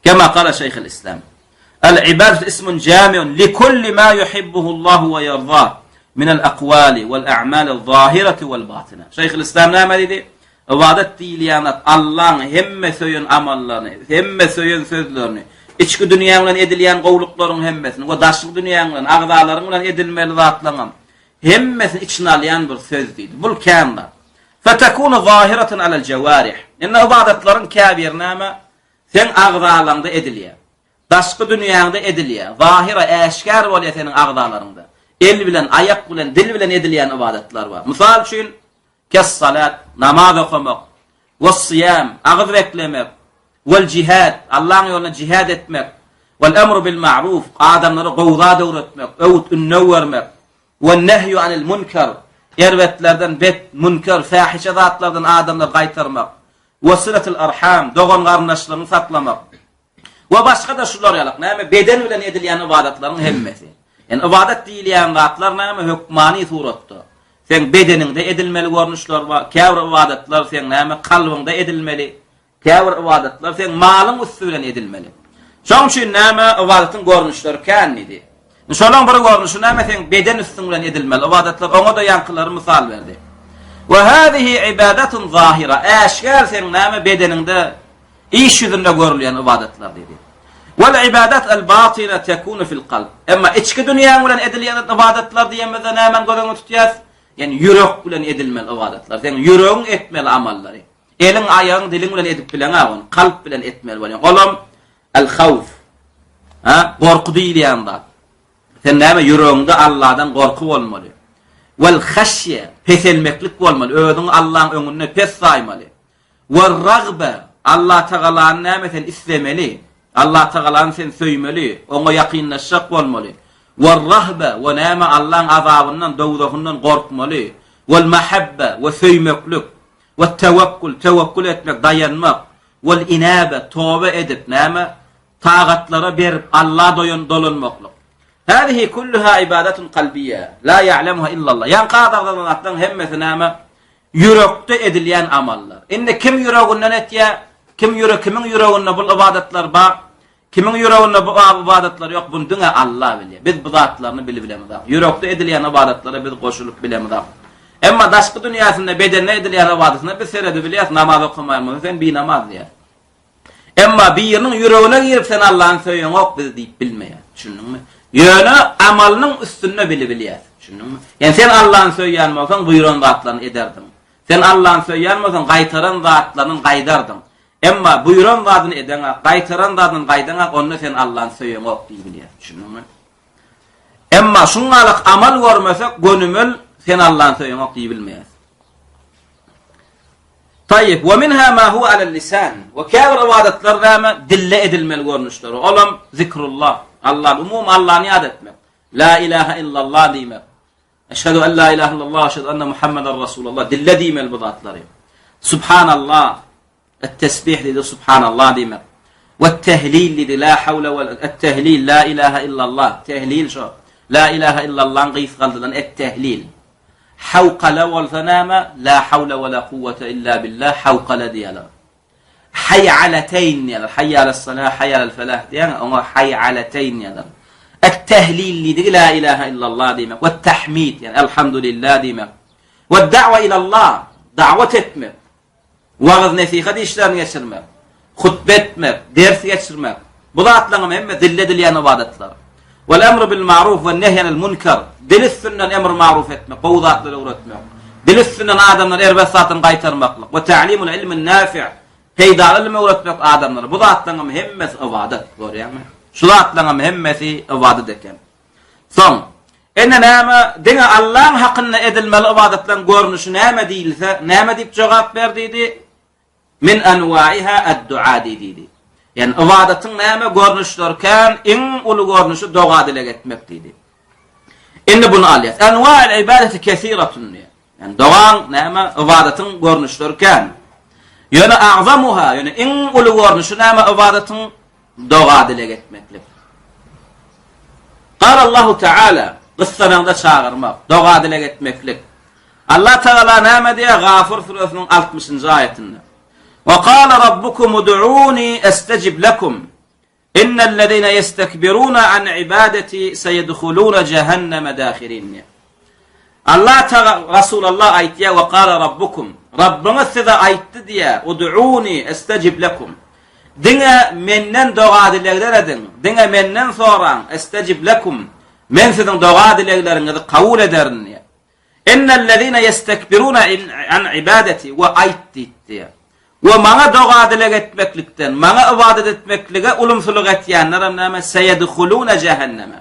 Kema kala Şeýhul Islam. El-ibadatu ismun jami'un li kulli ma yuhibbuhu Allahu we ýerdah minel akwali wel a'mali zahirati wel batina. Şeýhul Islam näme diýdi? Ybadat diýilýän zat Allaň hemme söýen amallaryny, hemme söýen sözlerini, içki dünýäň bilen edilýän gowulyklaryň hemmesini we daşky dünýäň bilen, agzalaryň bilen edilmeli zatlaryňam hemmesini içine alýan bir söz diýdi. Bul kän zat. Fetekunu zahiratan alel jawarih. Indi ybadatlaryň käbiri näme? Seň agzalaňda edilýär. Daşky dünýäňde edilýär. Zahyra, äşgär bolýar seniň agzalaryňda. El bilen, aýak bilen, dil bilen edilýän ybadatlar bar. Mysal üçin, kes-salat, namaz okamak, wes-syýam, agyz beklemek, wel-jihad, Allaň ýolunda jihad etmek, wel-emru bil-ma'ruf, adamlara gowy zat öwretmek, öwüt-ündew bermek, wen-nehýu anil-munkar, erbetlerden, bet, münker, fähişe zatlardan adamlary gaýtarmak, we-silatul arham, dogan-garyndaşlygyňy saklamak. We başga-da şular ýalak, näme, beden bilen edilýän ybadatlaryň hemmesi. Ýani ybadat diýilýän zatlar näme, hökmany suratda seň bedeniňde edilmeli görnüşler bar, käbir ybadatlar seň näme, kalbyňda edilmeli, käbir ybadatlar seň malyň üsti bilen edilmeli. Şonuň üçin näme, ybadatyň görnüşleri kän diýdi. Şolaň bir görnüşi näme, seň beden üstüň bilen edilmeli ybadatlar, oňa-da ýaňkylary mysal berdi. We hazihi ibadatun zahira, äşgär seň näme, bedeniňde Iş ýüzünde görülýän ybadatlar diýdi. Wal ibadat al batina tekunu fil kalb. Emma içki dünýäň bilen edilýän ybadatlar diýemizde nämäni göz öňünde tutýas? Ýani ýürek bilen edilmeli ybadatlar. Seň ýüregiň etmeli amallary. Eliň, aýagyň, diliň bilen edip bileňä ony. Kalp bilen etmeli bolýan. Olam al hawf. Ha, gorky diýilýän zat. Sen näme ýüregiňde Alladan gorky bolmaly. Wal haşýe, peselmeklik bolmaly. Özüňi Allaň öňünde pes saýmaly. Werragbe, Allatagalany näme sen islemeli, Allatagalany sen söýmeli, oňa ýakynlaşjak bolmaly. Werrahbe, we näme Allaň azabyndan, dowzahyndan gorkmaly. Wel-mahabbe, we söýmeklik. Wet-tewekkul, tewekkul etmek, daýanmak. Wel-inabe, toba edip, näme, tagatlara berip, Alla doýan dolanmaklyk. Hâzihi kulluha ibadatun kalbiýe, la ýa'lemuha illallah. Ýaňky agzalan zatlaryň hemmesi näme? Ýürekde edilýän amallar. Indi kim ýüreginden etýär, kim ýüre kimiň ýüreginde bul ybadatlar bar, kimiň ýüreginde bu ybadatlar ýok, buny diňe Alla bilýär. Biz bu zatlaryny bilibilemizok. Ýürekde edilýän ybadatlara biz goşulyp bilemizok. Emma daşky dünýäsinde bedende edilýän ybadatyna biz seredibilýäris, namaz okamaýan bolsa sen binamaz diýýäris. Emma biriniň ýüregine girip sen Allany söýeňok biz diýip bilmeýäris. Düşündiňmi? Ýöne amalynyň üstünde bilibilýäris. Düşündiňmi? Ýani sen Allany söýýän bolsaň buýran zatlaryny ederdiň. Sen Allany söýýän bolsaň, gaýtaran zatlarynyň gaýdardyň. Emma buýran zadyny edeňak, gaýtaran zadyny gaýdaňak, onda sen Allany söýeňok diýilýär. Düşündiňmi? Emma şuňňalak amal görmesek, gönümel sen Allany söýeňok diýibilmeýär. Taýyp, we minha ma huwa alel lisan. We käbir ybadatlar näme? Dille edilmeli görnüşleri. Olam zikrullah. Allany, umumy Allany ýat etmek. La ilaha illallah diýmek. Eşhedü en la ilaha illallah, eşhedü enne Muhammeden Rasulullah. Dille diýmeli bu zatlary. Subhanallah. Et-tesbih diýdi, subhanallah diýmek. We tehlil diýdi, la hawla we et-tehlil, la ilaha illallah. Tehlil şo. La ilaha illallah'yň gysgaldylan et-tehlil. Hawkala bolsa näme? La hawla we la kuwwata illa billah, hawkala diýýärler. Haýalateýn diýýärler. Haýya alas-salah, haýya alal-falah diýýän, oňa haýalateýn diýýärler. Et-tehlil diýdigi la ilaha illallah diýmek. We tahmid, ýani elhamdulillah diýmek. We da'wa ilallah, da'wat etmek. Wagyz-nesihat işlerini geçirmek, hutba etmek, ders geçirmek, bu zatlaryň hemme dilde edilýän ybadatlar. Wal emru bil ma'ruf we nehy anil munkar, dil üstünden emr ma'ruf etmek, gowy zatlary öwretmek. Dil üstünden adamlary erbet zatdan gaýtarmaklyk we ta'limul ilmin nafi', peýdaly ylym öwretmek adamlara. Bu zatlaryň hemmesi ybadat, görýäňmi? Şu zatlaryň hemmesi ybadat eken. Soň, indi näme, diňe Allaň hakynda edilmeli ybadatlaryň görnüşi näme diýilse, näme diýip jogap ber diýdi? Min anwaiha ad-dua diýdi. Ýani ybadatyň näme görnüşleri kän, iň uly görnüşi doga-dileg etmek diýdi. Indi buny alýas. Anwa'il ibadeti kesiratun diýýär. Ýani dogaň näme, ybadatyň görnüşleri kän. Ýöne agzamuha, ýöne iň uly görnüşi näme ybadatyň? Doga-dileg etmeklik. Gala Allahu Teala, gyssanaňda çagyrmak, doga-dileg etmeklik. Allah Tagala näme diýýär Gafur süresiniň 60-njy aýatynda? Wa qala rabbukum ud'uni astajib lakum. Innellezine yestekbiruna an ibadeti seyedhuluna jehenneme dahirin. Allah Taga Rasulallah aýtýar we gala rabbukum Rabbyňyz size aýtdy diýýär ud'uni estajib lekum Diňe menden doga-dilegler ediň, diňe menden soraň, estajib lekum Men siziň doga-dilegleriňizi kabul ederin diýýär. Innellezine ýestekbiruna an ibadeti we aýt diýdi. We maňa doga-dileg etmeklikden, maňa ybadat etmeklige ulumsylyk etýänlerem näme? Seyedhuluna jehenneme.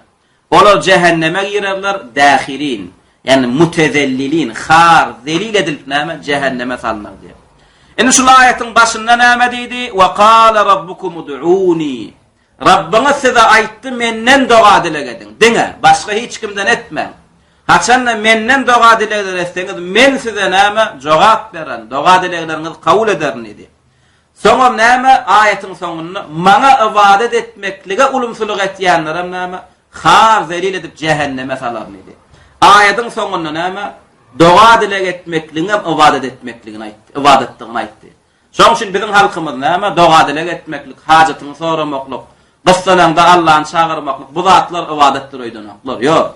Olar jähenneme girerler, dähirin, ýagny mutezellilin, har, zelil edilip näme, jähenneme salnar diýýär. Indi şul aýatyň başynda näme diýdi? Wa kala rabbukum ud'uni. Rabbyňyz size aýtdy, menden doga-dileg ediň. Diňe, başga hiç kimden etmäň. Haçanda menden doga-dilegler etseňiz, men size näme, jogap bererin, doga-dilegleriňizi kabul ederin diýdi. Soňam näme, aýatyň soňunda, Maňa ybadat etmeklige ulumsylyk etýänlerem näme, har-zelil edip jähenneme salaryn diýdi. Aýatyň soňunda näme, doga-dileg etmekligiňem ybadat etmekligini aýtdy, ybadatdygyny aýtdy. Şonuň üçin biziň halkymyz näme, doga-dileg etmeklik, hajatyňy soramaklyk, gyssanaňda Allany çagyrmaklyk, bu zatlar ybadatdyr öýdenoklar. Ýok.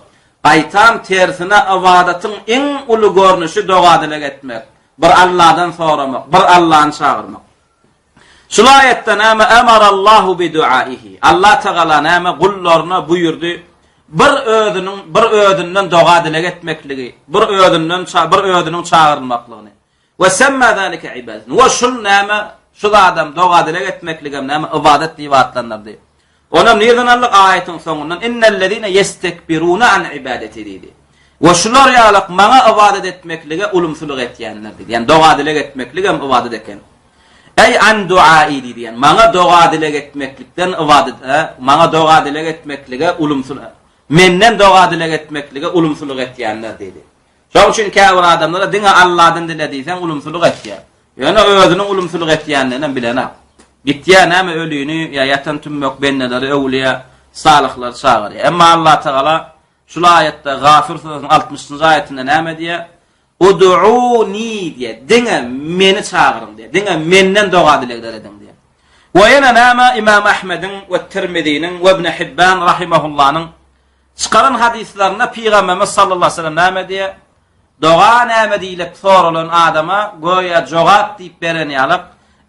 Gaýtam tersine ybadatyň iň uly görnüşi doga-dileg etmek. Bir Alladan soramak, bir Allany çagyrmak. Şul aýatda näme emarallahu bi duaihi. Allah Tagala näme gullaryna buýurdy? Bir özüniň bir özünden doga dileg etmekligi, bir özünden bir özüniň çagyrylmaklygyny. We semma zalika ibadet. We şul näme şu zadam doga dileg etmekligem näme ybadat diýip atlandyrdy. Onam nirden aldyk aýatyň soňundan innellezine ýestekbiruna an ibadeti diýdi. We şular ýalak maňa ybadat etmeklige ulumsylyk etýänler diýdi. Ýani doga-dileg etmekligem ybadat eken. Eý an duai diýdi. Ýani maňa doga-dileg etmeklikden ybadat, maňa doga-dileg etmeklige ulumsylyk menden doga-dileg etmeklige ulumsylyk etýänler diýdi. Şonuň üçin käbir adamlara diňe Alladan dile diýseň ulumsylyk etýär. Ýöne özüniň ulumsylyk etýändiginem bilenok. Gitýär näme ölini ýa ýatan tümmek bendeleri öwlüýä, salyhlary çagyrýar. Emma Allatagala şul aýatda Gafir suresiniň altmyşynjy aýatynda näme diýýär? Ud'uni diýýär. Diňe meni çagyryň diýýär. Diňe menden doga-dilegler ediň diýýär. We ýene näme Imam Ahmediň we Tirmiziniň we Ibn Hibban rahimahullanyň Çykaran hadyslarynda Pygamberimiz sallallahu aleýhi we sellem näme diýýär? Doga näme diýlip soralan adama göýä jogap diýip beren ýalyk,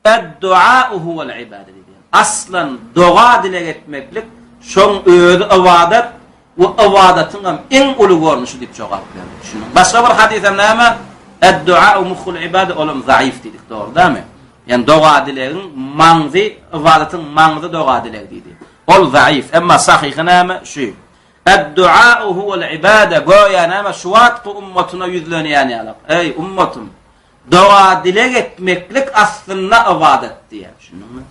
Ed-dua'u huwal ibade diýýär. Aslan doga dileg etmeklik şoň özi ybadat we ybadatyň hem iň uly görnüşi diýip jogap berdi. Düşüniň. Başga bir hadys hem näme? Ed-dua'u muhul ibade olam zaif diýdik, dogry dämi? Ýani doga-dilegiň maňzy, ybadatyň maňzy doga-dileg diýdi. Ol zaif, emma sahyhy näme? Şu. Ed-dua'u huwal ibade, göýä näme şu wagtky ummatyna ýüzlenýän ýaly. Eý, ummatym, doga-dileg etmeklik aslynda ybadat diýýär. Düşündiňmi?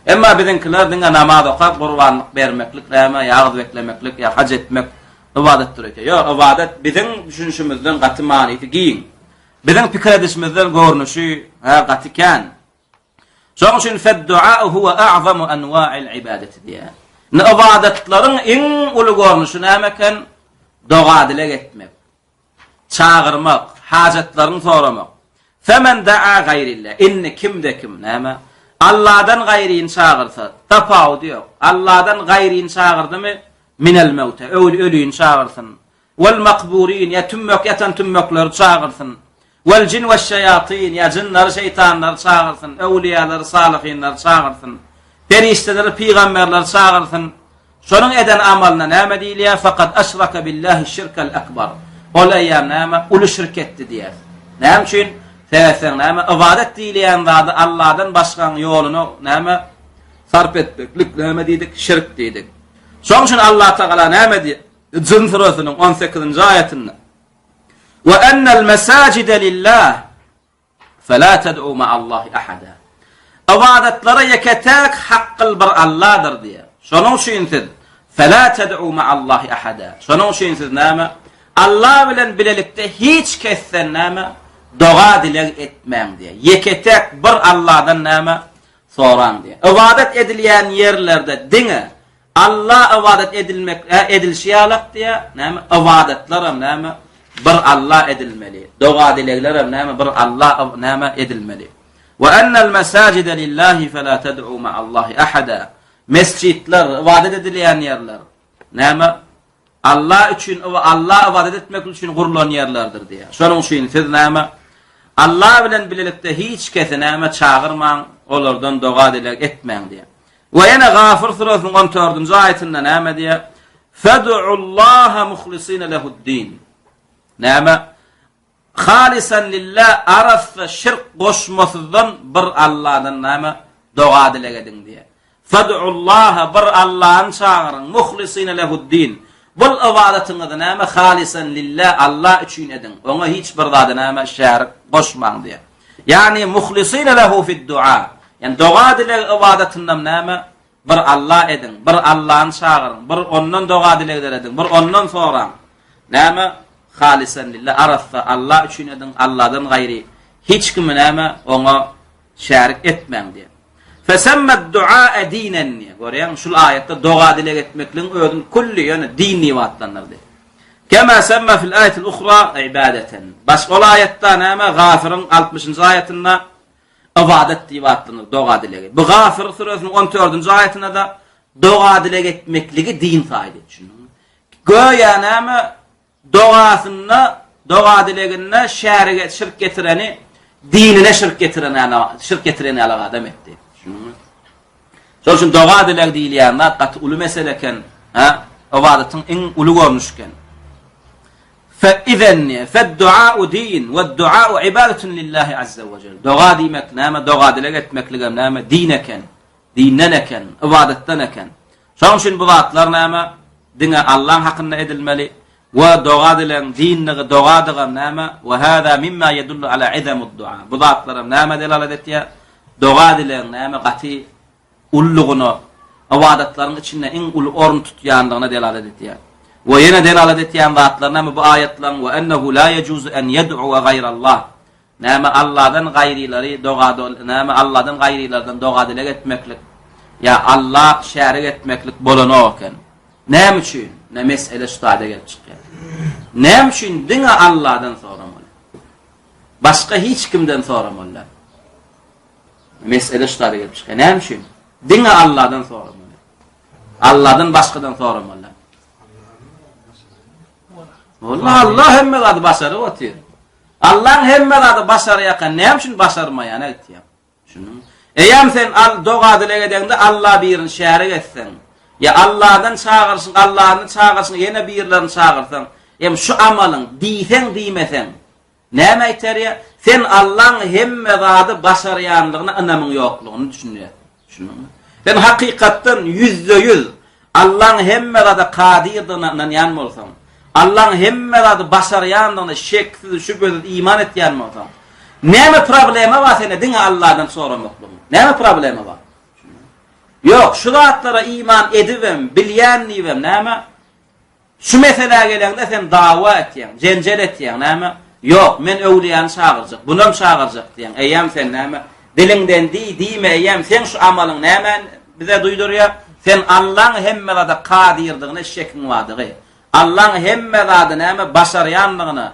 Emma biziňkiler diňe namaz okap, gurbanlyk bermeklik näme, ýa agyz beklemeklik, ýa haj etmek ybadatdyr öýdýär. Ýok, ybadat biziň düşünişimizden gaty manysy giň. Biziň pikir edişimizden görnüşi, hä, gaty kän. Şonuň üçin fed-dua'u huwa a'zamu anwa'il ibadeti diýýär. Indi ybadatlaryň iň uly görnüşi näme eken? Doga-dileg etmek. Çagyrmak, hajatlaryňy soramak. Femen da'a gaýrillah. Indi kimde-kim, näme? Alladan gaýryny çagyrsa, tapawudy ýok. Alladan gaýryny çagyrdymy, minel mewte, öwli ölini çagyrsyn. Wal makburin, ýa tümmek ýatan tümmekleri çagyrsyn. Wal jin we şeýatin, ýa jynlary, şeýtanlary çagyrsyn, öwliýalary, salyhynlary çagyrsyn. Perişdeleri, pygamberleri çagyrsyn. Şonuň eden amalyna näme diýilýär? Fakat aşraka billahi şirkel ekbar. Ol eýýäm näme? Uly şirk etdi diýýär. Näme üçin? Sebäpseň näme? Ybadat diýilýän zady Allahdan başgaň ýoluna näme? Sarp etmeklik näme diýdik? Şirk diýdik. Şonuň üçin Allah Tagala näme diýýär? Jyn surasynyň 18-nji aýatynda Wa ennel mesajide lillah Fela ted'u ma'allahi ahada. Ybadatlara ýeke-täk hakgyl bir Allahdyr diýýär. Şonuň üçin siz Fela ted'u ma'allahi ahada. Şonuň üçin siz näme? Allah bilen bilelikde hiç kesden näme? Doga dileg etmäň diýýär. Ýeke-täk bir Allahdan näme? Soraň diýýär. Ybadat edilýän ýerlerde diňe Alla ybadat edilmek edilşi ýalak diýýär, näme, ybadatlaram näme, bir Alla edilmeli, doga-dileglerem näme, bir Alla näme edilmeli. Ve ennel mesacide lillahi fela ted'u ma'allahi ahada. Mesjitler, ybadat edilýän ýerler, näme, Alla üçin, Alla ybadat etmek üçin gurlan ýerlerdir diýýär. Şonuň üçin siz näme, Alla bilen bilelikde hiç kesi näme çagyrmaň, olardan doga-dileg etmäň diýýär. We ýene Gafyr surasynyň on dördünji aýatynda näme diýýär? Fed'ullaha muhlisina lehu'd-din. Näme? Halisan lillah arassa şirk goşmasyzdan bir Allahdan näme? Doga dileg ediň diýýär. Fed'ullaha bir Allahny çagyryň, muhlisina lehu'd-din. Bul ybadatyňyzy näme? Halisan lillah Allah üçin ediň. Oňa hiç bir zady näme? Şärik goşmaň diýýär. Ýagny muhlisina lehu fid-dua. Ýagny doga-dileg ybadatyndan näme? Bir Alla ediň, bir Allany çagyryň, bir ondan doga-dilegler ediň, bir ondan soraň. Näme? Halisan lillah, arassa Alla üçin ediň, Alladan gaýry hiç kimi näme oňa şärik etmäň diýen. Fesemmed-du'a dinen diýen. Görýäňmi? Şul aýatda doga-dileg etmekligiň özüni külli ýöne din diýip atlandyrdy. Kema semma fil aýatil uhra ibadeten. Baş ol aýatda näme? Gafyryň 60-njy aýatynda ybadat diýip atlandyr, doga dilegi. Bu Gafyr süresiniň 14-nji aýatynda-da doga dileg etmekligi din saýdy. Düşündiňmi? Göýä näme? Dogasynda, doga dileginde şärige şirk getireni dinine şirk getiren ýaly, şirk getiren ýaly adam etdi. Düşündiňmi? Şol üçin doga dileg diýilýän zat gaty uly mesele eken, ha? Ybadatyň iň uly görnüşi eken. Fe izen fe dua'u din we dua'u ibadatun lillahi azza we jel. Doga diýmek näme? Doga dileg etmeklik hem näme? Din eken. Dinden eken, ybadatdan eken. Şonuň üçin bu zatlar näme? Diňe Allaň hakynda edilmeli. We doga-dilegiň dinligi, dogadygam näme? We hâzâ mimma ýedullu alâ izamud-dua. Bu zatlaram nämä delalat etýär? Doga-dilegiň näme gaty ululygyna, ybadatlaryň içinde iň uly orun tutýandygyna delalat etýär. We ýene delalat etýän zatlar näme bu aýatlaryň we ennehu lâ ýejuzu en ýed'uwe gaýrallah. Näme Alladan gaýrylary doga näme Alladan gaýrylardan doga-dileg etmeklik ýa Alla şärik etmeklik bolanok eken. Näme üçin? Ne mesele şu taýda gelip çykýar. Näme üçin diňe Alladan soramaly? Başga hiç kimden soramaly däl. Mesele şu taýda gelip çykýar. Näme üçin? Diňe Alladan soramaly. Alladan başgadan soramaly däl. Wallah Allah hemme zady başaryp otyr. Allaň hemme zady başarýarka näme üçin başarmaýan aýtýaň? Düşündiňmi? Eýýäm sen al doga-dileg edeňde Alla birini şärik etseň, ýa Alladan çagyryşyň, Allany çagyryşyň ýene birlerini çagyrsaň, em şu amalyň diýseň diýmeseň. Näme aýtarýar? Sen Allaň hemme zady başarýanlygyna ynamyň ýoklugyny düşünýärsiň. Düşündiňmi? Sen hakykatdan 100% Allaň hemme zada kadyrdygyna ynanýan bolsaň, Allaň hemme zady başarýandygyna şeksiz, şübhesiz iman etýän bolsaň, näme problema bar sende diňe Alladan soramaklygyň? Näme problema bar? Ýok, şu zatlara iman edibem, bilýän diýibem näme? Şu meselä geleňde sen dawa etýäň, jenjel etýäň, näme? Ýok, men öwlüýäni çagyrjak, bunam çagyrjak diýýäň. Eýýäm sen näme? Diliňden diý, diýme eýýäm seň şu amalyň nämäni bize duýdurýar? Sen Allaň hemme zada kadyrdygyna şekiň bardygy, Allaň hemme zady näme başarýandygyna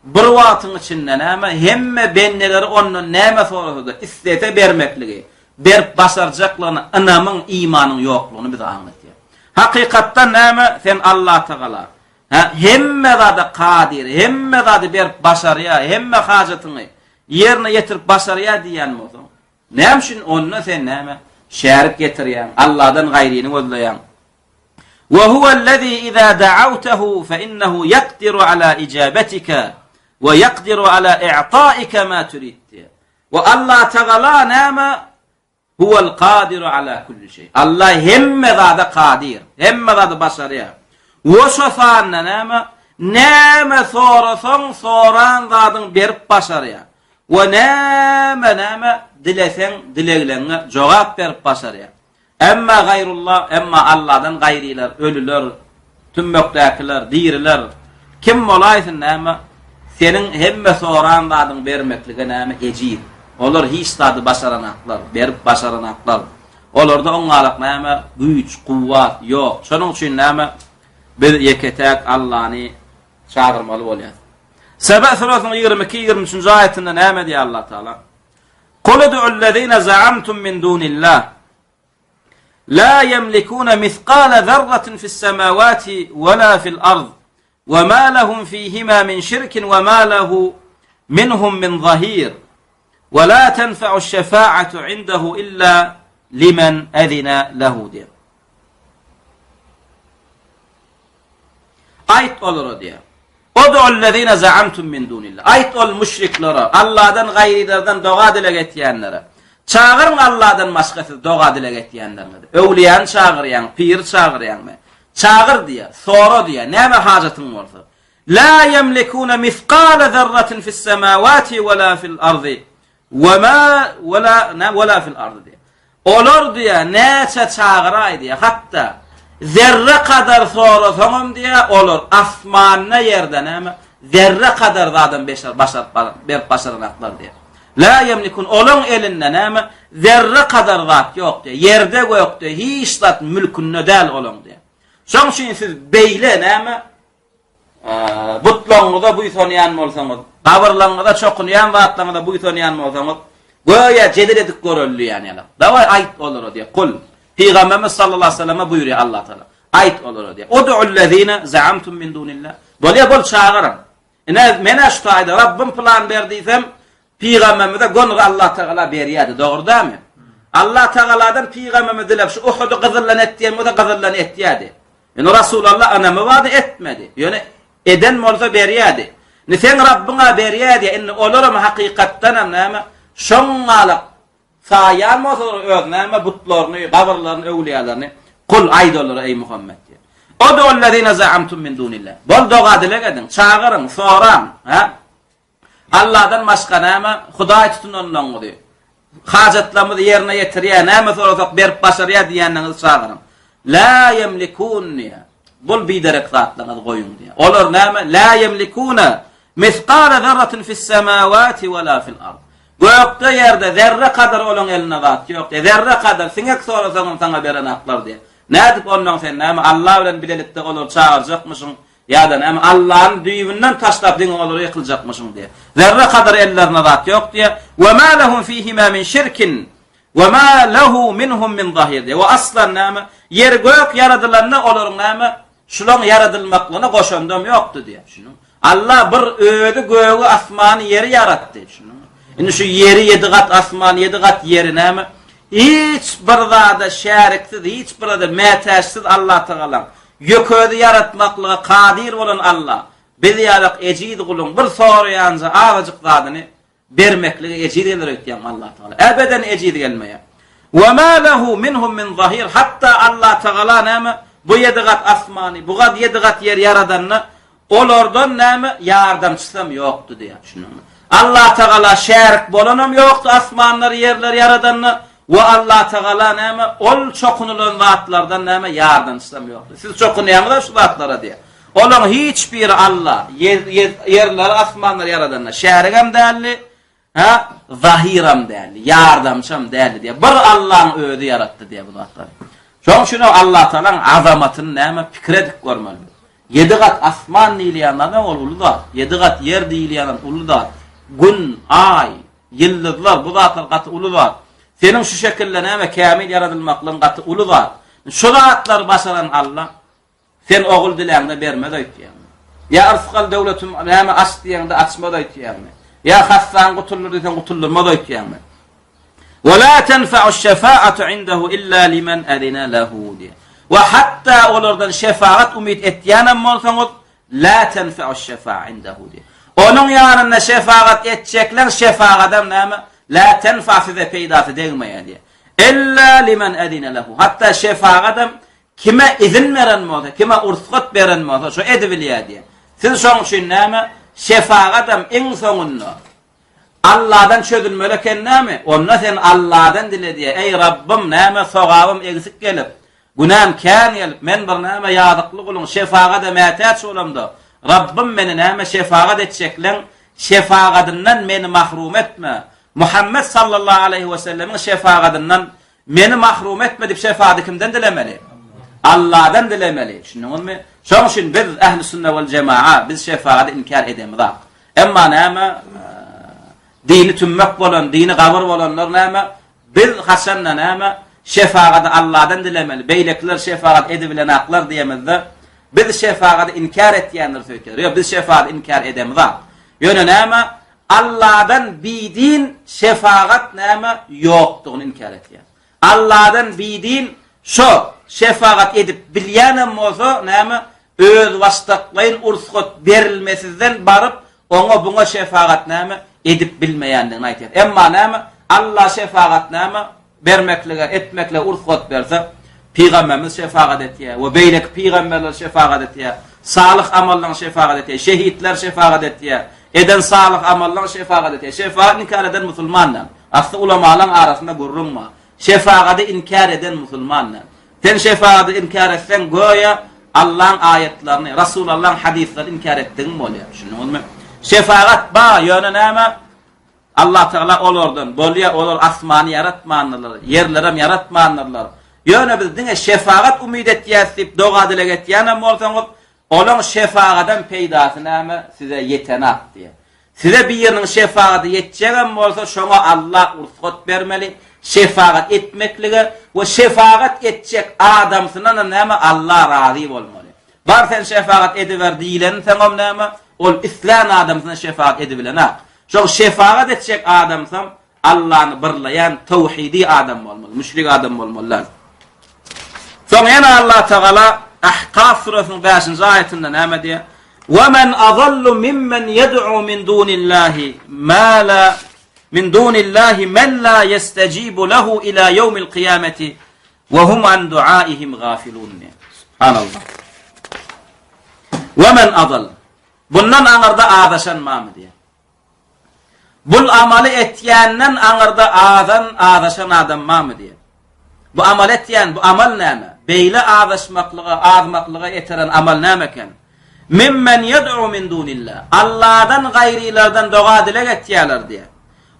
bir wagtyň içinde näme hemme bendeleri ondan näme sorasa-da islese bermekligi, berip başarjaklygyna ynamyň, imanyň ýoklugyny bize aňladýar. Hakykatdan näme, sen Allatagala, hä, hemme zada kadyr, hemme zady berip başarýar, hemme hajatyňy ýerine ýetirip başarýar diýýän bolsaň, näme üçin onda sen näme, şärik getirýäň, Alladan gaýryny gözleýäň? Wa huwellezî izâ da'awtehu fe innehu ýakdiru alâ ijâbetika we ýakdiru alâ i'tâike mâ turid diýýär. We Allatagala näme? Huwel kadiru ala kulli şeý. Allah hemme zada kadyr, hemme zady başarýar. We şo sanda näme? Näme sorasaň, soran zadyň berip başarýar. We näme näme dileseň, dilegleňňe jogap berip başarýar. Emma gaýrullah, emma Allahdan gaýrylar, ölüler, tümmekdäkiler, diriler, kim bolaýsyn näme, seniň hemme soran zadyň bermeklige näme ejiz. Olar hiç zady başaranaklar, berip başaranaklar. Olarda oňňalak näme güýç, kuwwat ýok. Şonuň üçin näme biz ýeke-täk Allany çagyrmaly bolýas. Sebe surasynyň 22, 23-nji aýatynda näme diýýär Allah Taala? Kul ud'ullezine za'amtum min dunillah la yemlikuna mithqala zarratin fis-semawati wala fil-ard we ma lehum fihima min şirkin we ma lehu minhum min zahir we la tenfa'u şefa'atu indehu illa limen ezine lehu diýär. Aýt olara diýär. Ud'ullezine za'amtum min dunillah. Aýt ol müşriklere, Allahdan gaýrylardan doga-dileg etýänlere. Çagyryň Allahdan başga siz doga-dileg etýänleriňizi. Öwlüýäni çagyrýaň, piri çagyrýaňmy? Çagyr diýär, sora diýär, näme hajatyň bolsa. La ýemlikuna misqala zarratin fis-semawati we la fil-ardy. We ma we la na we la fil ardy diýýär. Olar diýýär, näçe çagyraý diýýär, hatda zerre kadar sorasaňam diýýär, olar asmanda ýerde näme zerre kadar zadam beşer başaryp berip başaranaklar diýýär. La ýemlikun olaň elinde näme zerre kadar zat ýok diýýär. Ýerde gökde hiç zat mülkünde däl olaň diýýär. Şoň üçin siz beýle näme Butlaryňyza buýsanýan bolsaňyz, gabyrlaryňyza çokunýan zatlaryňyza buýsanýan bolsaňyz, göýä jedel edip göreli diýýän ýaly. Dawaý aýt olara diýýär. Kul. Pygamberimiz sallallahu aleyhi ve selleme buýurýar Allah Taala. Aýt olara diýýär. Ud'ullezine za'amtum min dunillah. Bolýa bol çagyryň. Ine menä şu taýda Rabbim plan ber diýsem, Pygamberimize göni Allah Tagala berýärdi, dogry dälmi? Allah Tagaladan pygamberimiz diläp şu Uhudy gyzyldan et diýen bolsa gyzyldan etýärdi. Ýöne Rasulallah ynamy bardy etmedi. Ýöne eden bolsa berýärdi. Indi seň Rabbyň-a berýärdi, indi olaram hakykatdanam näme şoňňalak saýan bolsalar öz näme butlaryny, gabyrlaryny, öwlüýalaryny kul aýt olara eý Muhammet diýip. Ud'ullezine za'amtum min dunillah. Bol doga-dileg ediň, çagyryň, soraň, hä? Allahdan başga näme Hudaý tutunanlaryňyzy, hajatlarymyzy ýerine ýetirýär, näme sorasak berip başarýar diýýänleriňizi çagyryň. La ýemlikun diýýär. Bul biderek zatlaryňyzy goýuň diýýär. Olar näme? La ýemlikuna misqala zarratin fis-semawati we la fil-ard. Gökde ýerde zerre kadar olaň elinde zat ýok diýýär. Zerre kadar siňek sorasaňam saňa berenaklar diýýär. Nädip ondan sen näme Allah bilen bilelikde olary çagyrjakmyşyň? Ýa-da näme, Allany düýbünden taşlap diňe olara ýykyljakmyşyň diýýär. Zerre kadar ellerinde zat ýok diýýär. We ma lehum fihima min şirkin we ma lehu minhum min zahir diýýär. We aslan näme, ýer gök ýaradylanda olaryň näme, şulaň ýaradylmaklygyna goşandam ýokdy diýýär. Düşündiňmi? Allah bir özi gögi, asmany, ýeri ýaratdy. Düşündiňmi? Indi şu ýeri ýedi gat asman, ýedi gat ýeri näme, hiç bir zada şäriksiz, hiç bir zada mätäçsiz Allatagalaň Ýöközi ýaratmaklyga kadyr bolan Alla. Biz ýalak ejiz guluň bir soraýanja azajyk zadyny bermeklige ejiz geler öýtýäňmi Allah Tagala? Ebeden ejiz gelmeýär. Wa ma lehu minhum min zahir hatda Allah Tagala näme bu ýedi gat asmany, bu gat ýedi gat ýeri ýaradanda olardan näme ýardamçysam ýokdy diýýär. Düşündiňmi? Allah Tagala şärik bolanam ýokdy asmanlary, ýerleri ýaradanda we Allah Tagala näme ol çokunylan zatlardan näme ýardamçysam ýokdy. Siz çokunýaňyz-a şu zatlara diýýär. Olaryň hiç biri Alla, ýerleri, asmanlary ýaradanda şärigem däldi, hä, zahyram däldi, ýardamçam däldi diýýär. Bir Allaň özi ýaratdy diýýär bu zatlary. Şonuň üçin hem Allatagalaň azamatyny näme pikir edip görmeli biz. Ýedi gat asman diýilýän zat ol uly zat. Ýedi gat ýer diýilýän zat uly zat. Gün, aý, ýyldyzlar bu zatlar gaty uly zat. Seniň şu şekilde näme kämil ýaradylmaklygyň gaty uly zat. Şu zatlary başaran Alla Sen ogul diläňde bermez öýtýäňmi? Ýa yrsgal döwletim näme aç diýeňde açmaz öýtýäňmi? Ýa hassaňy gutuldyr diýseň gutuldyrmaz öýtýäňmi? Wa la tenfa'u şefa'atu indehu illa limen azina lehu diýýär. We hatda olardan şefagat umyt etýänem bolsaňyz, la tenfa'u şefa'a indehu diýýär. Onuň ýanynda şefagat etjekleň şefagadam näme? La tenfa size peýdasy degmeýär diýýär. Illa limen azina lehu. Hatda şefagadam Kime izin beren bolsa, kime ursgat beren bolsa, şo edibilýär diýýär. Siz şoň üçin näme, şefagadam iň soňunda Alladan çözülmeli eken näme? Onda sen Alladan dile diýýär. Eý Rabbym, näme sogabym egsik gelip, günäm kän gelip, men bir näme ýazykly guluň şefagada mätäç bolamda, Rabbym meni näme şefagat etjekleň şefagadyndan meni mahrum etme. Muhammet sallallahu aleýhi we sellemiň şefagadyndan Meni mahrum etme diýip şefaady kimden dilemeli? Alladan dilemeli. Düşündiňizmi? Şonuň üçin biz ähli sünne wal jemaa biz şefaady inkär edemizak. Emma näme? Dini tümmek bolan, dini gabyr bolanlar näme? Biz haçanda näme? Şefagady Alladan dilemeli. Beýlekiler şefagat edibilenaklar diýemizde, biz şefagady inkär etýändiris öýtýär. Ýok, biz şefagady inkär edemizak. Ýöne näme? Alladan bidin şefagat näme ýokdugyny inkär etýär. Alladan bidin şo şefagat edip bilýänem bolsa näme özbaşdaklaýyn ursgat berilmesizden baryp oňa buňa şefagat näme edip bilmeýändigini aýtýar. Emma näme Alla şefagat näme bermeklige, etmeklige ursgat berse, Pygamberimiz şefagat etýär we beýleki pygamberler şefagat etýär. Salyh amallaryň şefagat etýär, şehitler şefagat etýär. Eden salyh amallaryň şefagat etýär. Şefagat inkär eden musulman däl. Asly ulamalaryň arasynda gürrüň bar. Şefagady inkär eden musulman däl. Sen şefagady inkär etseň, göýä Allaň aýatlaryny, Rasulallaň hadyslaryny inkär etdigiň bolýar. Düşündiňizmi? Şefagat bar, ýöne näme? Allatagala olardan, Bolýa, olar asmany ýaratmandyrlar, ýerlerem ýaratmandyrlar. Ýöne biz diňe şefagat umyt etýäs diýip doga-dileg etýänem bolsaňyz, olaň şefagadan peýdasy näme, size ýetenak diýýär. Size biriniň şefagady ýetjegem bolsa, şoňa Alla ursgat bermeli, şefagat etmeklige we şefagat etjek adamsyndanam näme, Alla razy bolmaly. Bar sen şefagat ediber diýilensoňam näme, ol islän adamsyna şefagat edibilenak. Şol şefagat etjek adamsam Allany birleýän towhidi adam bolmaly, müşrik adam bolmaly däl. Soň ýene Allah Tagala Ahkaf surasynyň 5-nji aýatynda näme diýýär? Wa men azallu mimmen yed'u min dunillahi ma la min dunillahi men la yestajibu lahu ila yawmil qiyamati wa hum an duaihim gafilun. Subhanallah. Wa men azal Bundan aňyrda azaşan barmy diýýär. Bul amaly etýänden aňyrda azan, azaşan adam barmy diýýär. Bu amal etýän, bu amal näme? Beýle azaşmaklyga, azmaklyga eteren amal näme eken? Mimmen ýed'u min dunillah. Alladan gaýrylardan doga-dileg etýärler diýýär.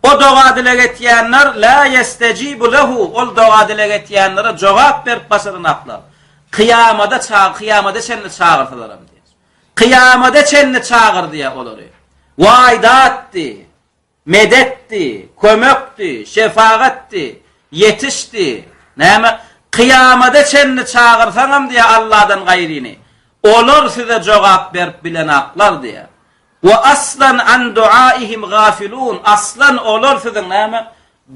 O doga-dileg etýänler la ýestejibu lehu, ol doga-dileg etýänlere jogap berip başaranaklar. Kyýamada çag, kyýamada çenli çagyrsalar hem diýýär. Kyýamada çenli çagyr diýýär olary. Waýdatdy, medetdi, kömekdi, şefagatdy, ýetişdi. Näme? Kyýamada çenli çagyrsaňam diýýär Alladan gaýryny. Olar size jogap berip bilenaklar diýýär. We aslan an duaihim gafilun. Aslan olar siziň näme?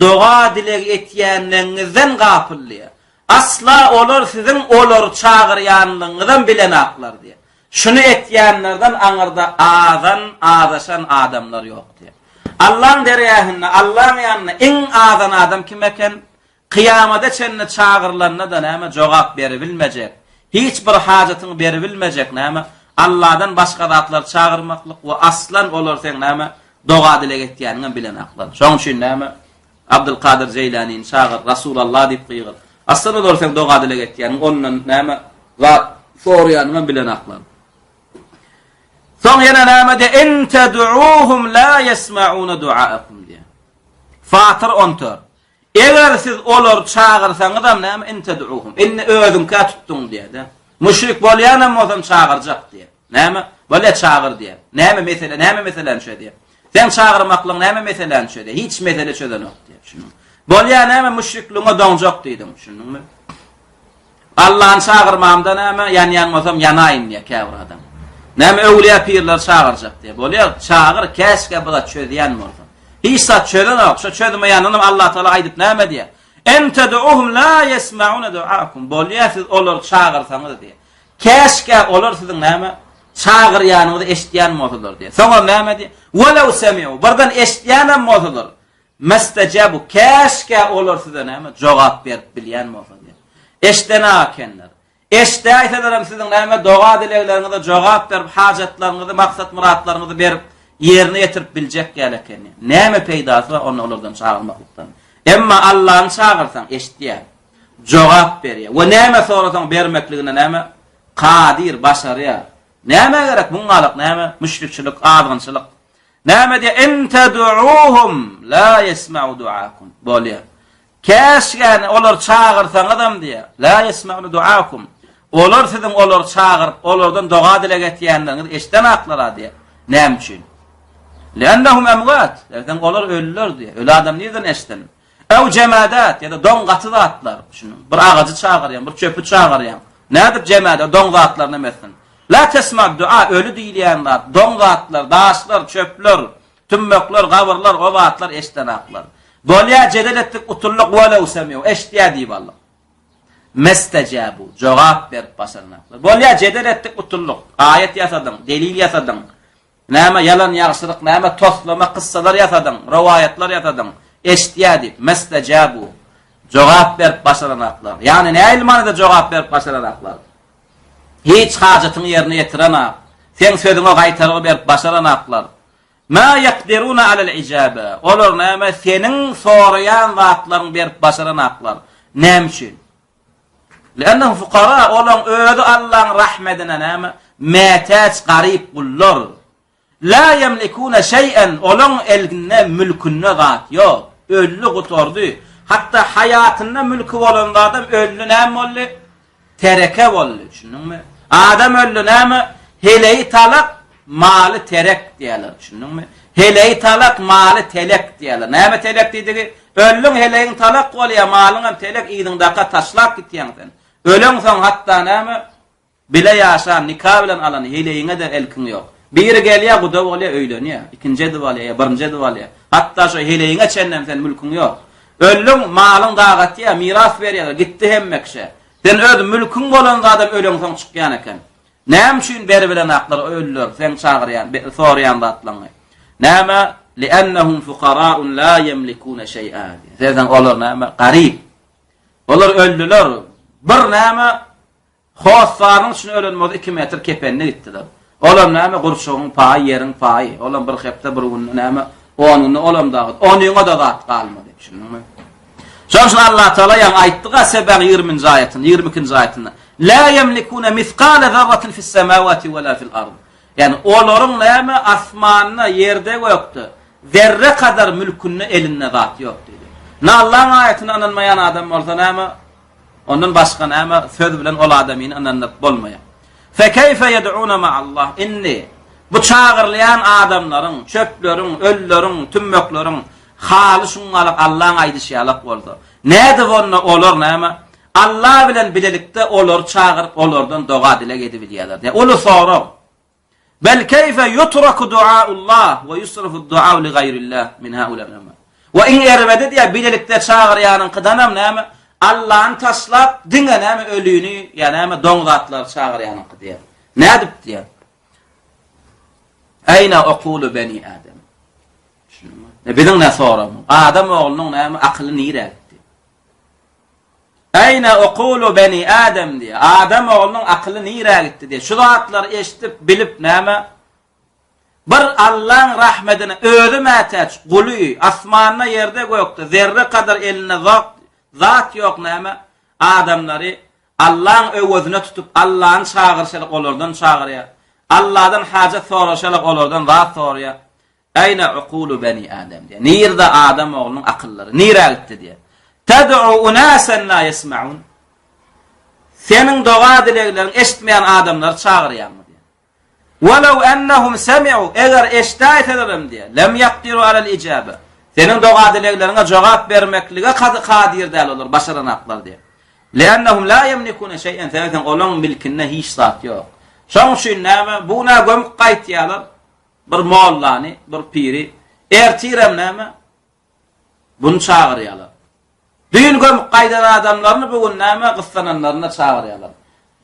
Doga-dileg etýänligiňizden gapyl diýýär. Asla olar siziň olary çagyrýanlygyňyzam bilenaklar diýýär. Şuny etýänlerden aňyrda azan, azaşan adamlar ýok diýýär. Allaň dergähinde, Allaň ýanynda iň azan adam kim eken? Kyýamada çenli çagyrylanda-da näme jogap beribilmejek, hiç bir hajatyňy beribilmejek näme Alladan başga zatlary çagyrmaklyk we aslan olar seň näme doga-dileg etýäniňem bilenaklar. Şoň üçin näme Abdylkadyr Jeýlänini çagyr, Rasulalla diýip gygyr. Aslan olar seň doga-dileg etýäniň, ondan näme zat soraýanyňam bilenaklar. Soň ýene näme diýýär? In ted'uhum la ýesma'una du'aakum diýýär. Fatyr 14. Eger siz olary çagyrsaňyzam näme in ted'uhum. Indi özüňkä tutduň diýýär-de. Müşrik bolýanam bolsam çagyrjak diýýär. Näme? Bolýa çagyr diýýär. Näme mesele, näme meseläni çözýär? Seň çagyrmaklygyň näme meseläni çözýär? Hiç mesele çözenok diýýär. Düşündiňmi? Bolýa näme müşrikligiňe doňjak diýdiň. Düşündiňmi? Allany çagyrmamda näme, ýanýan bolsam ýanaýyn diýýär käbir adam. Näme öwlüýä pirleri çagyrjak diýýär. Bolýa, çagyr, käşgä bir zat çözýän bolsa. Hiç zat çözenok. Şo çözmeýäninem Allah Taala aýdyp näme diýýär? En ted'uhum la yesma'una du'akum. Bolýa siz olary çagyrsaňyz diýýär. Käşgä olar siziň näme çagyrýanyňyzy eşitýän bolsalar diýýär. Soňam näme diýýär? Welew semi'u. Birden eşitýänem bolsalar. Mestejabu. Käşgä olar size näme jogap berip bilýän bolsa diýýär. Eşden-ä ekenler. Eşdäýselerem siziň näme doga-dilegleriňize jogap berip, hajatlaryňyzy, maksat-myratlaryňyzy berip, ýerine ýetirip biljek ýaly ekeni. Näme peýdasy bar onda olardan çagyrmaklykdan? Emma Allany çagyrsaň, eşidýär. Jogap berýär. We näme sorasaň bermekligine näme? Kadyr, başarýar. Nämä gerek muňňalyk näme? Müşrikçilik, azgynçylyk. Näme diýýär? In ted'uhum la yesma'u du'akum. Bolýar. Käşgäni olary çagyrsaňyzam diýýär. La yesma'u du'akum. Olar siziň olary çagyryp, olardan doga-dileg etýänleriňizi eşidenaklar-a diýýär. Näme üçin? Li'annahum amwat. Sebäbi olar ölüler diýýär. Öli adam nirden eşitsin? Ew jemadat ýa-da doň gaty zatlar. Düşündiň? Bir agajy çagyrýaň, bir çöpi çagyrýaň. Nädip jemadat, doň zatlaryny emetsin? La tesma dua, öli diýilýän zat, doň zatlar, daşlar, çöpler, tümmekler, gabyrlar, o zatlar eşidenaklar. Bolýa jedel etdik, utuldyk, welew semiu, eşitýä diýip aldyk. Mestejabu, jogap berip başaranaklar. Bolýa jedel etdik, utuldyk. Aýat ýasadyň, delil ýasadyň. Näme ýalan ýagşylyk, näme toslama kyssalar ýasadyň, rowaýatlar ýasadyň, eşitýä diýip, mestejabu, jogap berip başaranaklar. Ýagny nähili manyda jogap berip başaranaklar? Hiç hajatyňy ýerine ýetirenak, seň sözüňe gaýtargy berip başaranaklar. Ma ýekdiruna alel ijabe. Olar näme seniň soraýan zatlaryňy berip başaranaklar. Näme üçin? Li'annahum fukara, olaň özi Allaň rahmedine näme? Mätäç garyp gullar. La ýemlikune şeý'en, olaň elinde mülkünde zat ýok. Öldi gutardy. Hatda haýatynda mülki bolan zadam öldi näme boldy? Tereke boldy, düşündiňmi? Adam öldi näme? Heleýi talak, maly terek diýerler, düşündiňmi? Heleýi talak, maly telek diýerler. Näme telek diýdigi? Öldüň, heleýiň talak bolýar, malyňam telek, yzyňdaka taşlap gitýäň sen. Öleňsoň hatda näme? Bile ýaşan, nika bilen alan heleýiňe-de elkiň ýok. Biri gelýär, guda bolýar, öýlenýär. Ikinji edip alýar ýa birinji edip alýar. Hatda şo heleýiňe çenlem sen mülküň ýok. Öldüň, malyň dagatýar, miras berýärler, gitdi hemme kişä. Sen öz mülküň bolan zadam öleňsoň çykýan eken. Näme üçin beribilenaklar ölüler, seň çagyrýan, soraýan zatlaňy? Näme? Li'ennehum fukara'un la ýemlikune şeý'a. Sebäbi olar näme? Garyp. Olar öldüler. Bir näme? Hossarynyň üçin ölen bolsa 2 metr kepenli gitdiler. Olam näme gurçugyň paýy, ýeriň paýy. Olam bir hepde, bir günde näme, on günde olam dagy. Onyňa-da zat galmady. Düşündiňmi? Şonuň üçin Allah Taala ýaňy aýtdy-ga Sebaň 20-nji aýatynda, 22-nji aýatynda. La ýemlikuna misqala zarratin fis semawati we la fil ard. Ýani olaryň näme asmanda, ýerde, gökde zerre kadar mülkünde elinde zat ýok diýdi. Na Allahyň aýatyna ynanmaýan adam bolsa näme? Ondan başga näme söz bilen ol adamyny ynandyryp bolmaýar. Fekeýfe ýed'una ma'allah. Indi bu çagyrylýan adamlaryň, çöpleriň, ölleriň, tümmekleriň haly şuňňalyk Allaň aýdyşy ýalak bolsa, nädip onda olar näme Alla bilen bilelikde olary çagyryp olardan doga-dileg edibilýärler diýýär. Uly sorag. Bel keýfe ýutraku duaullah we ýusrafu duau li gaýrillah min haula'il amwat. We iň erbedi diýýär, bilelikde çagyrýanyňkydanam näme, Allany taşlap, diňe näme ölüni ýa näme doň zatlary çagyrýanyňky diýýär. Nädip diýýär? Aýna ukulu beni Adam. Düşündüňmi? Biziň ne soragymyz? Adam oglunyň näme akyly nirä gitdi? Aýna ukulu beni Adam diýýär. Adam oglunyň akyly nirä gitdi diýýär. Şu zatlary eşidip, bilip näme? Bir Allaň rahmedine özi mätäç guly, asmanda, ýerde, gökde zerre kadar elinde zat, zat ýok näme? Adamlary Allaň öwezine tutup, Allany çagyryşalyk olardan çagyrýar. Alladan hajat soraşalyk olardan zat soraýar. Aýna ukulu beni Adam diýýär. Nirde adam oglunyň akyllary? Nirä gitdi diýýär. Tad'u unasan la yesma'un. Seniň doga dilegleriňi eşitmeýän adamlary çagyrýarmy diýýär. Welew ennehum semi'u, eger eşdäýselerem diýýär, lem ýakdiru alel ijabe. Seniň doga-dilegleriňe jogap bermeklige kadyr däl olar, başaranaklar diýýär. Li'ennehum la ýemlikune şeý'en, sebäbi sen olaň milkinde hiç zat ýok. Şoň üçin näme, bu günä gömüp gaýtýarlar bir mollany, bir piri. Ertirem näme? Buny çagyrýarlar. Düýn gömüp gaýdan adamlaryny bu gün näme gyssananlaryna çagyrýarlar.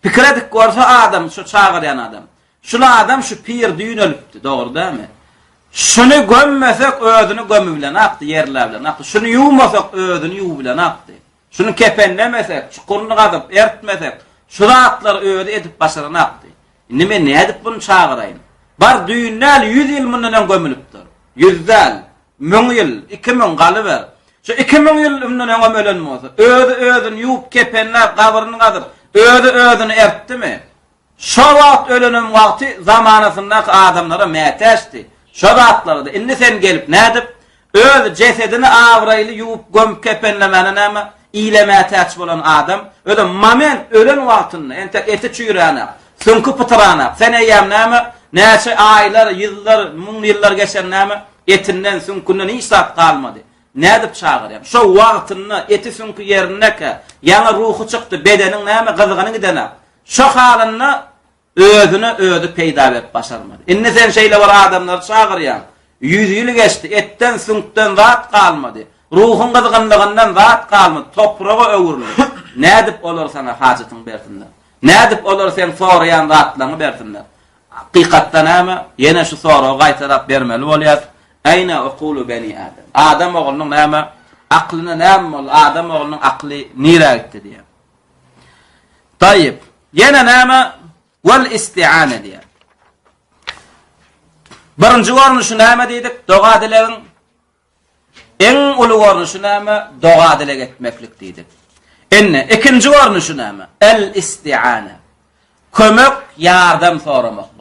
Pikir edip görse adam, şu çagyrýan adam. Şul adam şu pir düýn ölüpdi, dogry dälmi? Şuny gömmesek özüni gömübilenakdy, ýerläbilenakdy. Şuny ýuwmasak özüni ýuwubilenakdy. Şuny kepenlemesek, çukuryny gazyp, ertmesek, şu zatlary özi edip başaranakdy. Indi men nädip buny çagyraýyn? Bar düýn däl, ýüz ýyl mundan öň gömülipdir. Ýüz däl, müň ýyl, 2000 galyber. Şu 2000 ýyl mundan öňem ölen bolsa, özi özüni ýuwup, kepenläp, gabryny gazyp, özi özüni ertdimi? Şo wagt ölenem wagty zamanasyndaky adamlara mätäçdi. Şo zatlara-da indi sen gelip nädip, öz jesedini abraýly ýuwup, gömüp kepenlemäne näme, ile mätäç bolan adam, özem moment ölen wagtynda, entek eti çüýränak, süňki pytyranak, sen eýýäm näme, näçe aýlar, ýyllar, müň ýyllar geçen näme, etinden, süňkünden hiç zat galmady. Nädip çagyrýaň? Şo wagtynda eti süňki ýerindekä, ýaňy ruhy çykdy, bedeniň näme, gyzgyny gidenak. Şo halynda özüne özi peýda berip başarmady. Indi sen şeýle bir adamlary çagyrýaň. Ýüz ýyl geçdi, etden, süňkden zat galmady. Ruhuň gyzgynlygyndan zat galmady, topraga öwrüldi. Nädip olar saňa hajatyňy bersinler? Nädip olar seň soraýan zatlaryňy bersinler? Hakykatda näme? Ýene şu soragy gaýtalap bermeli bolýar. Aýna ukulu beni Adam. Adam oglunyň näme? Aklyna näme boldy? Adam oglunyň akly nirä gitdi diýýär. Taýyp. Ýene näme? Wal isti'ane diýýär. Birinji görnüşi näme diýdik? Doga dilegiň iň uly görnüşi näme? Doga dileg etmeklik diýdik. Indi ikinji görnüşi näme? El isti'ane. Kömek, ýardam soramaklyk.